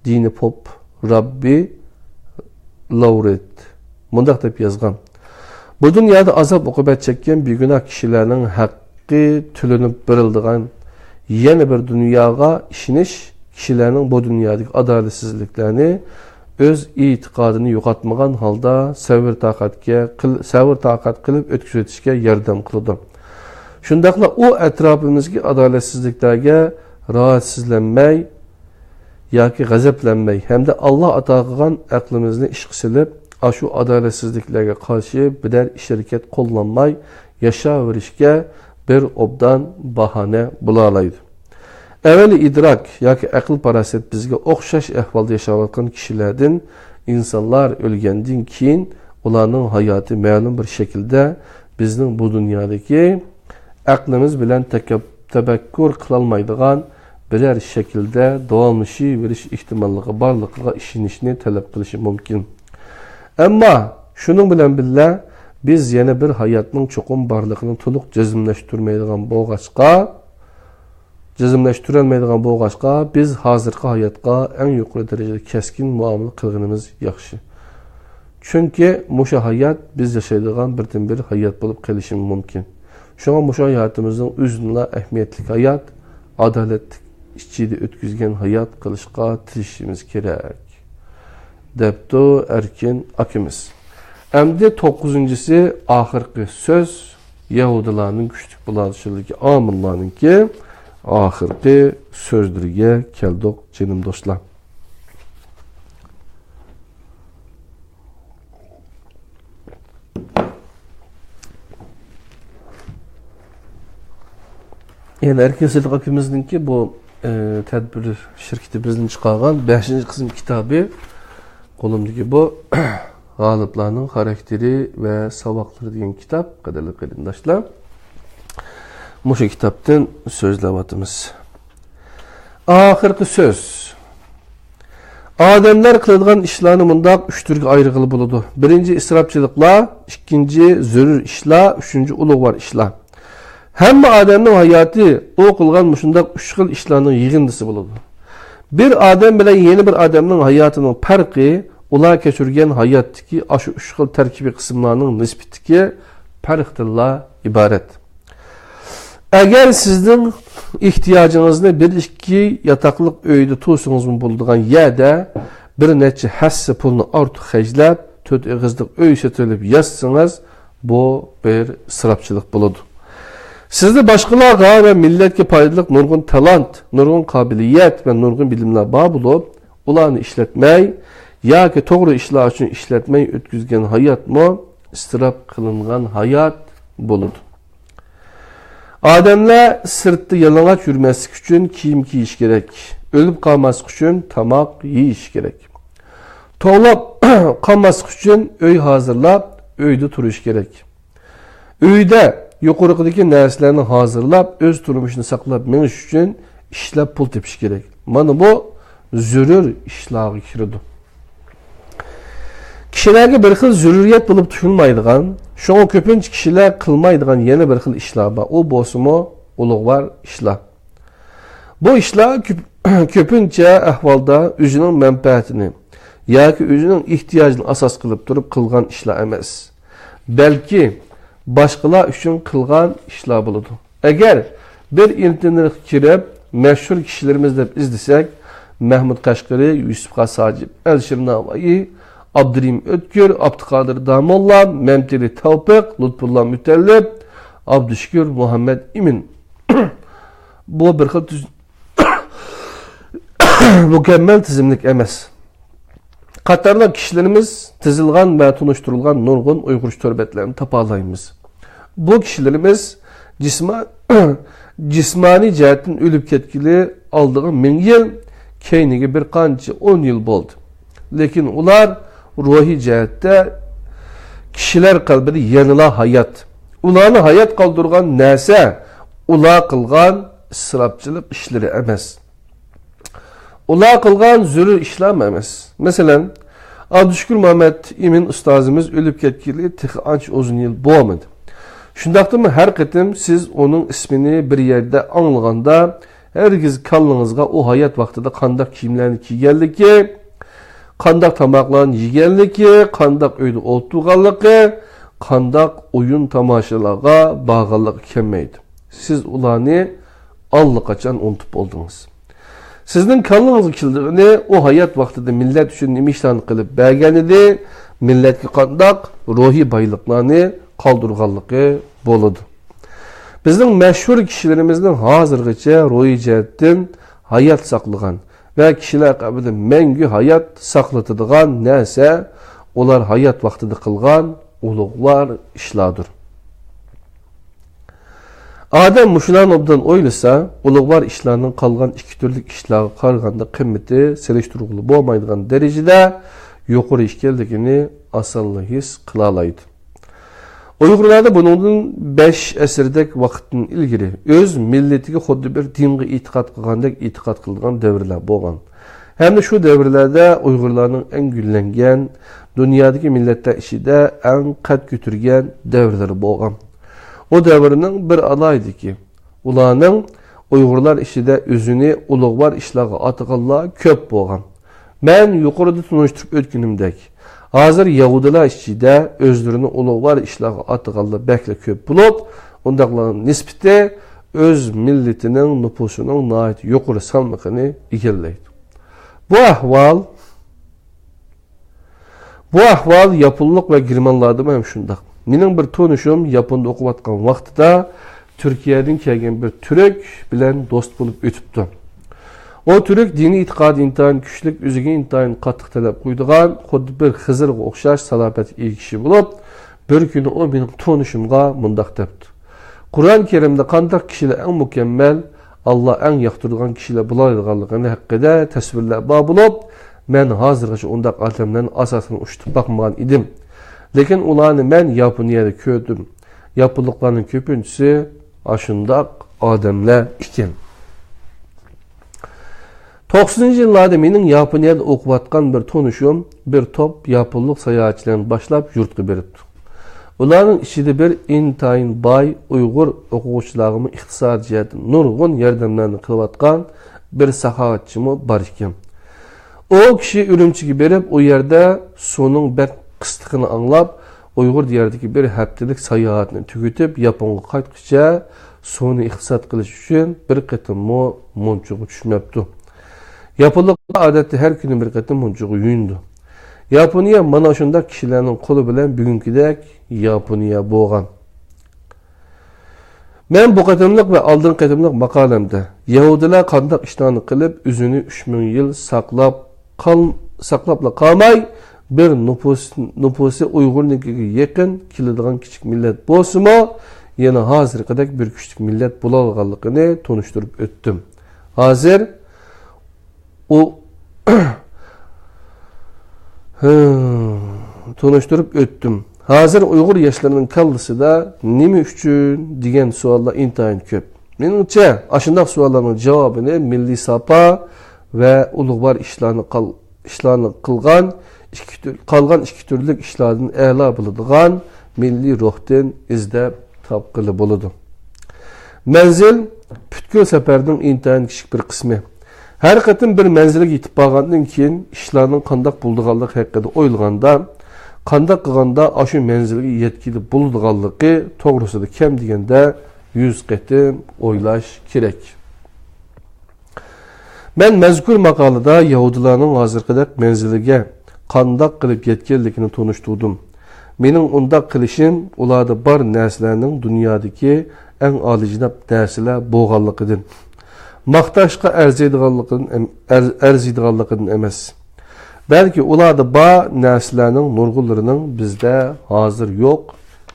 دىنى پوپ راببى لورېت مۇنداق دەپ يازغان: بۇ دۇنيادا ئازاب-ئوقۇبەت چەككەن بىگۇناھ كىشىلەرنىڭ ھەققى تۆلىنىپ بېرىلىدىغان يەنە بىر دۇنياغا ئىشىنىش كىشىلەرنىڭ بۇ دۇنيادىكى ئادالەتسىزلىكلەرنى ئۆز ئېتىقادىنى يوقاتمىغان ھالدا سەۋر-تاقەتكە قىل-، سەۋر-تاقەت قىلىپ ئۆتكۈزۈۋېتىشكە ياردەم قىلىدۇ. شۇنداقلا ئۇ ئەتراپىمىزدىكى ئادالەتسىزلىكلەرگە راھەتسىزلەنمەي، ياكى غەزەپلەنمەي ھەمدە ئاللاھ ئاتا قىلغان ئەقلىمىزنى ئىشقا سېلىپ، ئاشۇ ئادالەتسىزلىكلەرگە قارشى بىرەر ئىش-ھەرىكەت قوللانماي ياشاۋېرىشكە بىر ئوبدان باھانە بولالايدۇ. ئەۋەلى ئىدراك ياكى ئەقىل-پاراسەت بىزگە ئوخشاش ئەھۋالدا ياشاۋاتقان كىشىلەردىن، ئىنسانلار ئۆلگەندىن كېيىن ئۇلارنىڭ ھاياتى مەلۇم بىر شەكىلدە بىزنىڭ بۇ دۇنيادىكى ئەقلىمىز بىلەن تەكەپ-، تەپەككۇر قىلالمايدىغان بىرەر شەكىلدە داۋاملىشىۋېرىش ئېھتىماللىقى بارلىقىغا ئىشىنىشنى تەلەپ قىلىشى مۇمكىن. ئەمما شۇنىڭ بىلەن بىللە، بىز يەنە بىر ھاياتنىڭ چوقۇم بارلىقىنى تولۇق جەزملەشتۈرمەيدىغان بولغاچقا، جەزملەشتۈرەلمەيدىغان بولغاچقا، بىز ھازىرقى ھاياتقا ئەڭ يۇقىرى دەرىجىدە كەسكىن مۇئامىلە قىلغىنىمىز ياخشى. چۈنكى مۇشۇ ھايات بىز ياشايدىغان بىردىنبىر ھايات بولۇپ قېلىشى مۇمكىن. شۇڭا مۇشۇ ھاياتىمىزنىڭ ئۆزىنىلا ئەھمىيەتلىك ھايات، ئادالەتلىك ئىچىدە ئۆتكۈزگەن ھايات قىلىشقا تىرىشىشىمىز كېرەك، دەپتۇ ئەركىن ئاكىمىز. ئەمدى توققۇزىنچىسى، ئاخىرقى سۆز، يەھۇدىيلارنىڭ كۈچلۈك بولالىشىدىكى ئامىللارنىڭكى ئاخىرقى سۆزلىرىگە كەلدۇق، جېنىم دوستلار. يەنە ئەركىن سىدىق ئاكىمىزنىڭكى بۇ، ئە، تەدبىر شىركىتى بىزدىن چىقارغان بەشىنچى قىسىم كىتابى، قولۇمدىكى بۇ غالىپلارنىڭ خاراكتېرى ۋە ساۋاقلىرى دېگەن كىتاب، قەدىرلىك قېرىنداشلار. مۇشۇ كىتابتىن سۆزلەۋاتىمىز. ئاخىرقى سۆز. ئادەملەر قىلىدىغان ئىشلارنى مۇنداق ئۈچ تۈرگە ئايرىغىلى بولىدۇ. بىرىنچى، ئىسراپچىلىقلار، ئىككىنچى، زۆرۈر ئىشلار، ئۈچىنچى، ئۇلۇغۋار ئىشلار. ھەممە ئادەمنىڭ ھاياتى ئۇ قىلغان مۇشۇنداق ئۈچ خىل ئىشلارنىڭ يىغىندىسى بولىدۇ. بىر ئادەم بىلەن يەنە بىر ئادەمنىڭ ھاياتىنىڭ پەرقى ئۇلار كەچۈرگەن ھاياتتىكى ئاشۇ ئۈچ خىل تەركىبىي قىسىملارنىڭ نىسبىتىدىكى پەرقتىنلا ئىبارەت. ئەگەر سىزنىڭ ئېھتىياجىڭىزنى بىر ئىككى ياتاقلىق ئۆيدە تۇرسىڭىزمۇ بولىدىغان يەردە بىر نەچچە ھەسسە پۇلنى ئارتۇق خەجلەپ، تۆت ئېغىزلىق ئۆي سېتىۋېلىپ ياشىسىڭىز، بۇ بىر ئىسراپچىلىق بولىدۇ. سىزدە باشقىلارغا ۋە مىللەتكە پايدىلىق نۇرغۇن تالانت، نۇرغۇن قابىلىيەت ۋە نۇرغۇن بىلىملەر بار بولۇپ، ئۇلارنى ئىشلەتمەي ياكى توغرا ئىشلار ئۈچۈن ئىشلەتمەي ئۆتكۈزگەن ھاياتمۇ ئىسراپ قىلىنغان ھايات بولىدۇ. ئادەملەر سىرتتا يالىڭاچ يۈرمەسلىك ئۈچۈن كىيىم كىيىش كېرەك، ئۆلۈپ قالماسلىق ئۈچۈن تاماق يېيىش كېرەك. توڭلاپ قالماسلىق ئۈچۈن ئۆي ھازىرلاپ، ئۆيدە تۇرۇش كېرەك. ئۆيدە يۇقىرىقىدىكى نەرسىلەرنى ھازىرلاپ، ئۆز تۇرمۇشىنى ساقلاپ مېڭىش ئۈچۈن ئىشلەپ پۇل تېپىش كېرەك. مانا بۇ زۆرۈر ئىشلارغا كىرىدۇ. كىشىلەرگە بىر خىل زۆرۈرىيەت بولۇپ تۇيۇلمايدىغان، شۇڭا كۆپىنچە كىشىلەر قىلمايدىغان يەنە بىر خىل ئىشلار بار. ئۇ بولسىمۇ ئۇلۇغۋار ئىشلار. بۇ ئىشلار كۆپ-، كۆپىنچە ئەھۋالدا ئۆزىنىڭ مەنپەئەتىنى ياكى ئۆزىنىڭ ئېھتىياجىنى ئاساس قىلىپ تۇرۇپ قىلغان ئىشلار ئەمەس، بەلكى باشقىلار ئۈچۈن قىلغان ئىشلار بولىدۇ. ئەگەر بىر ئىنتېرنېتقا كىرىپ، مەشھۇر كىشىلىرىمىز دەپ ئىزدىسەك، مەھمۇد قەشقىرى، يۈسۈپ خاس ھاجىپ، ئەلىشىر ناۋايى، ئابدۇرېھىم ئۆتكۈر، ئابدۇقادىر داموللا، مەمتىلى تەۋپىق، لۇتپۇللا مۇتەللىپ، ئابدۇشۈكۈر مۇھەممەد ئىمىن. بۇ بىر خىل تۈز-، مۇكەممەل تىزىملىك ئەمەس. قاتارلىق كىشىلىرىمىز تىزىلغان ۋە تونۇشتۇرۇلغان نۇرغۇن ئۇيغۇرچە تور بەتلەرنى تاپالايمىز. بۇ كىشىلىرىمىز جىسما-، جىسمانىي جەھەتتىن ئۆلۈپ كەتكىلى ئالدىغا مىڭ يىل، كەينىگە بىر قانچە ئون يىل بولدى. لېكىن ئۇلار روھىي جەھەتتە كىشىلەر قەلبىدە يەنىلا ھايات. ئۇلارنى ھايات قالدۇرغان نەرسە ئۇلار قىلغان ئىسراپچىلىق ئىشلىرى ئەمەس. ئۇلار قىلغان زۆرۈر ئىشلارمۇ ئەمەس. مەسىلەن، ئابدۇشۈكۈر مۇھەممەد ئىمىن ئۇستازىمىز ئۆلۈپ كەتكىلى تېخى ئانچە ئۇزۇن يىل بولمىدى. شۇنداقتىمۇ ھەر قېتىم سىز ئۇنىڭ ئىسمىنى بىر يەردە ئاڭلىغاندا، ھەرگىز كاللىڭىزغا ئۇ ھايات ۋاقتىدا قانداق كىيىملەرنى كىيگەنلىكى، قانداق تاماقلارنى يېگەنلىكى، قانداق ئۆيدە ئولتۇرغانلىقى، قانداق ئويۇن تاماشىلارغا بارغانلىقى كەلمەيدۇ. سىز ئۇلارنى ئاللىقاچان ئۇنتۇپ بولدىڭىز. سىزنىڭ كاللىڭىزغا كېلىدىغىنى ئۇ ھايات ۋاقتىدا مىللەت ئۈچۈن نېمە ئىشلارنى قىلىپ بەرگەنىدى، مىللەتكە قانداق روھىي بايلىقلارنى قالدۇرغانلىقى بولىدۇ. بىزنىڭ مەشھۇر كىشىلىرىمىزنىڭ ھازىرغىچە روھىي جەھەتتىن ھايات ساقلىغان ۋە كىشىلەر قەلبىدە مەڭگۈ ھايات ساقلىتىدىغان نەرسە، ئۇلار ھايات ۋاقتىدا قىلغان ئۇلۇغۋار ئىشلاردۇر. ئادەم مۇشۇلارنى ئوبدان ئويلىسا، ئۇلۇغۋار ئىشلارنىڭ قالغان ئىككى تۈرلۈك ئىشلارغا قارىغاندا قىممىتى سېلىشتۇرغىلى بولمايدىغان دەرىجىدە يۇقىرى ئىكەنلىكىنى ئاسانلا ھېس قىلالايدۇ. ئۇيغۇرلاردا بۇنىڭدىن بەش ئەسىردەك ۋاقىتتىن ئىلگىرى ئۆز مىللىتىگە خۇددى بىر دىنغا ئېتىقاد قىلغاندەك ئېتىقاد قىلىدىغان دەۋرلەر بولغان. ھەمدە شۇ دەۋرلەردە ئۇيغۇرلارنىڭ ئەڭ گۈللەنگەن، دۇنيادىكى مىللەتلەر ئىچىدە ئەڭ قەد كۆتۈرگەن دەۋرلىرى بولغان. ئۇ دەۋرنىڭ بىر ئالاھىدىلىكى، ئۇلارنىڭ ئۇيغۇرلار ئىچىدە ئۆزىنى ئۇلۇغۋار ئىشلارغا ئاتىغانلار كۆپ بولغان. مەن يۇقىرىدا تونۇشتۇرۇپ ئۆتكىنىمدەك، ھازىر يەھۇدىيلار ئىچىدە ئۆزلىرىنى ئۇلۇغۋار ئىشلارغا ئاتىغانلار بەكلا كۆپ بولۇپ، ئۇنداقلارنىڭ نىسبىتى ئۆز مىللىتىنىڭ نوپۇسىنىڭ ناھايىتى يۇقىرى سالمىقىنى ئىگىلەيدۇ. بۇ ئەھۋال، بۇ ئەھۋال ياپونلۇق ۋە گېرمانلاردىمۇ ھەم شۇنداق. مېنىڭ بىر تونۇشۇم ياپوندا ئوقۇۋاتقان ۋاقتىدا تۈركىيەدىن كەلگەن بىر تۈرك بىلەن دوست بولۇپ ئۆتۈپتۇ. ئۇ تۈرك دىنىي ئېتىقادى ئىنتايىن كۈچلۈك، ئۆزىگە ئىنتايىن قاتتىق تەلەپ قويىدىغان، خۇددى بىر خىزىرغا ئوخشاش سالاپەتكە ئىگە كىشى بولۇپ، بىر كۈنى ئۇ مېنىڭ تونۇشۇمغا مۇنداق دەپتۇ: «قۇرئان كەرىمدە قانداق كىشىلەر ئەڭ مۇكەممەل، ئاللا ئەڭ ياقتۇرىدىغان كىشىلەر بولالايدىغانلىقىنى ھەققىدە تەسۋىرلەر بار بولۇپ، مەن ھازىرغىچە ئۇنداق ئادەملەرنى ئاساسەن ئۇچرىتىپ باقمىغان ئىدىم. لېكىن ئۇلارنى مەن ياپونىيەدە كۆردۈم. ياپونلۇقلارنىڭ كۆپىنچىسى ئاشۇنداق ئادەملەر ئىكەن. توقسىنىنچى يىللاردا مېنىڭ ياپونىيەدە ئوقۇۋاتقان بىر تونۇشۇم بىر توپ ياپونلۇق ساياھەتچىلەرنى باشلاپ يۇرتقا بېرىپتۇ. ئۇلارنىڭ ئىچىدە بىر ئىنتايىن باي ئۇيغۇر ئوقۇغۇچىلارغىمۇ ئىقتىسادىي جەھەتتىن نۇرغۇن ياردەملەرنى قىلىۋاتقان بىر ساخاۋەتچىمۇ بار ئىكەن. ئۇ كىشى ئۈرۈمچىگە بېرىپ، ئۇ يەردە سۇنىڭ بەك قىسلىقىنى ئاڭلاپ، ئۇيغۇر دىيارىدىكى بىر ھەپتىلىك ساياھەتنى تۈگىتىپ، ياپونغا قايتقۇچە سۇنى ئىقتىساد قىلىش ئۈچۈن بىر قېتىممۇ مۇنچىغا چۈشمەپتۇ. ياپونلۇقلار ئادەتتە ھەر كۈنى بىر قېتىم مۇنچىغا يۇيۇنىدۇ. ياپونىيە مانا شۇنداق كىشىلەرنىڭ قولى بىلەن بۈگۈنكىدەك ياپونىيە بولغان. مەن بۇ قېتىملىق ۋە ئالدىنقى قېتىملىق ماقالەمدە يەھۇدىيلار قانداق ئىشلارنى قىلىپ، ئۆزىنى ئۈچ مىڭ يىل ساقلاپ قال-، ساقلاپلا قالماي، بىر نوپۇس-، نوپۇسى ئۇيغۇرنىڭكىگە يېقىن كېلىدىغان كىچىك مىللەت بولسىمۇ، يەنە ھازىرقىدەك بىر كۈچلۈك مىللەت بولالىغانلىقىنى تونۇشتۇرۇپ ئۆتتۈم. ھازىر ئۇ، تونۇشتۇرۇپ ئۆتتۈم. ھازىر ئۇيغۇر ياشلىرىنىڭ كاللىسىدا «نېمە ئۈچۈن؟» دېگەن سوئاللار ئىنتايىن كۆپ. مېنىڭچە، ئاشۇنداق سوئاللارنىڭ جاۋابىنى مىللىي ساپا ۋە ئۇلۇغۋار ئىشلارنى قال-، ئىشلارنى قىلغان ئىككى تۈر-، قالغان ئىككى تۈرلۈك ئىشلاردىن ئەلا بىلىدىغان مىللىي روھتىن ئىزدەپ تاپقىلى بولىدۇ. مەنزىل پۈتكۈل سەپەرنىڭ ئىنتايىن كىچىك بىر قىسمى. ھەر قېتىم بىر مەنزىلگە يېتىپ بارغاندىن كېيىن، ئىشلارنىڭ قانداق بولىدىغانلىقى ھەققىدە ئويلىغاندا، قانداق قىلغاندا ئاشۇ مەنزىلگە يەتكىلى بولىدىغانلىقى توغرىسىدا كەم دېگەندە يۈز قېتىم ئويلاش كېرەك. مەن مەزكۇر ماقالىدا يەھۇدىيلارنىڭ ھازىرقىدەك مەنزىلىگە قانداق قىلىپ يەتكەنلىكىنى تونۇشتۇردۇم. مېنىڭ ئۇنداق قىلىشىم ئۇلاردا بار نەرسىلەرنىڭ دۇنيادىكى ئەڭ ئالىيجاناب نەرسىلەر بولغانلىقىدىن، ماختاشقا ئەرزىيدىغانلىقىدىن ئەم-، ئەر-، ئەرزىيدىغانلىقىدىن ئەمەس. بەلكى ئۇلاردا بار نەرسىلەرنىڭ نۇرغۇنلىرىنىڭ بىزدە ھازىر يوق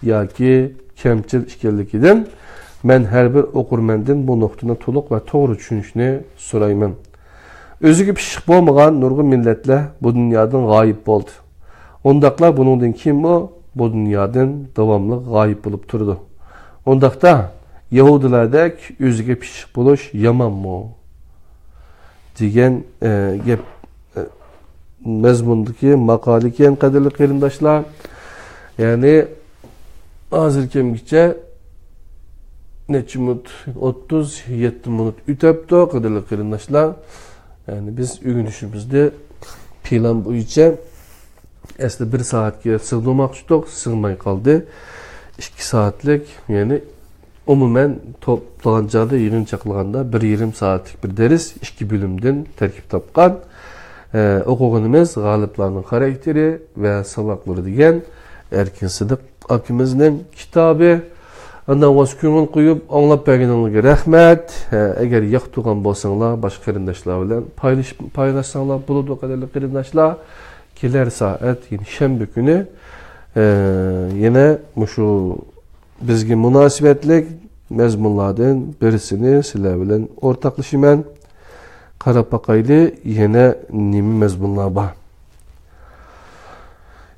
ياكى كەمچىل ئىكەنلىكىدىن، مەن ھەر بىر ئوقۇرمەندىن بۇ نۇقتىنى تولۇق ۋە توغرا چۈشىنىشنى سورايمەن. ئۆزىگە پىششىق بولمىغان نۇرغۇن مىللەتلەر بۇ دۇنيادىن غايىب بولدى. ئۇنداقلار بۇنىڭدىن كېيىنمۇ بۇ دۇنيادىن داۋاملىق غايىب بولۇپ تۇرىدۇ. ئۇنداقتا، يەھۇدىيلاردەك ئۆزىگە پىششىق بولۇش يامانمۇ؟ دېگەن، ئە، گەپ، ئە، مەزمۇندىكى ماقالە ئىكەن، قەدىرلىك قېرىنداشلار. يەنى، ھازىر كەمگىچە نەچچە مىنۇت؟ ئوتتۇز يەتتە مىنۇت ئۆتەپتۇ، قەدىرلىك قېرىنداشلار. يەنى، بىز ئۆگىنىشىمىزنى پىلان بويىچە ئەسلى بىر سائەتكە سىغدۇرماقچى ئىدۇق، سىغماي قالدى. ئىككى سائەتلىك، يەنى ئومۇمەن توپلىغان چاغدا، يىغىنچاقلىغاندا بىر يېرىم سائەتلىك بىر دەرس ئىككى بۆلۈمدىن تەركىب تاپقان. ئە، ئوقۇغىنىمىز غالىپلارنىڭ خاراكتېرى ۋە ساۋاقلىرى دېگەن ئەركىن سىدىق ئاكىمىزنىڭ كىتابى. ئاندىن ۋاس كۆڭۈل قويۇپ ئاڭلاپ بەرگىنىڭلارغا رەھمەت. ئە، ئەگەر ياقتۇرغان بولساڭلار، باشقا قېرىنداشلار بىلەن پايلىشىپ، پايلاشساڭلار بولىدۇ، قەدىرلىك قېرىنداشلار. كېلەر سائەت، يەنى شەنبە كۈنى، ئە، يەنە مۇشۇ بىزگە مۇناسىۋەتلىك مەزمۇنلاردىن بىرسىنى سىلەر بىلەن ئورتاقلىشىمەن. قاراپ باقايلى، يەنە نېمە مەزمۇنلار بار؟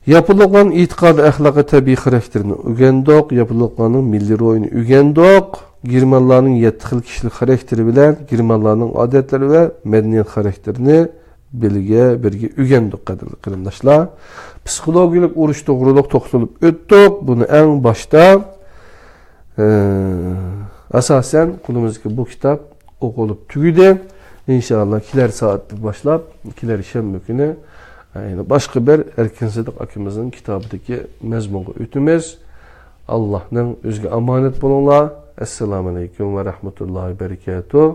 ياپونلۇقلارنىڭ ئېتىقادىي ئەخلاقىي تەبىئىي خاراكتېرىنى ئۆگەندۇق، ياپونلۇقلارنىڭ مىللىي روھىنى ئۆگەندۇق، گېرمانلارنىڭ يەتتە خىل كىشىلىك خاراكتېرى بىلەن گېرمانلارنىڭ ئادەتلىرى ۋە مەدەنىيەت خاراكتېرىنى بىلگە بىرگە ئۆگەندۇق، قەدىرلىك قېرىنداشلار. پسىخولوگىيەلىك ئۇرۇش توغرۇلۇق توختىلىپ ئۆتتۇق. بۇنى ئەڭ باشتا، ئە، ئاساسەن قولىمىزدىكى بۇ كىتاب ئوقۇلۇپ تۈگىدى. ئىنشائاللا، كېلەر سائەتتىن باشلاپ، كېلەر شەنبە كۈنى، ئە، يەنە باشقا بىر ئەركىن سىدىق ئاكىمىزنىڭ كىتابىدىكى مەزمۇنغا ئۆتىمىز. ئاللاھنىڭ ئۆزىگە ئامانەت بولۇڭلار. ئەسسالامۇ ئەلەيكۇم ۋە رەھمەتۇللاھى ۋە بەرىكاتۇھ.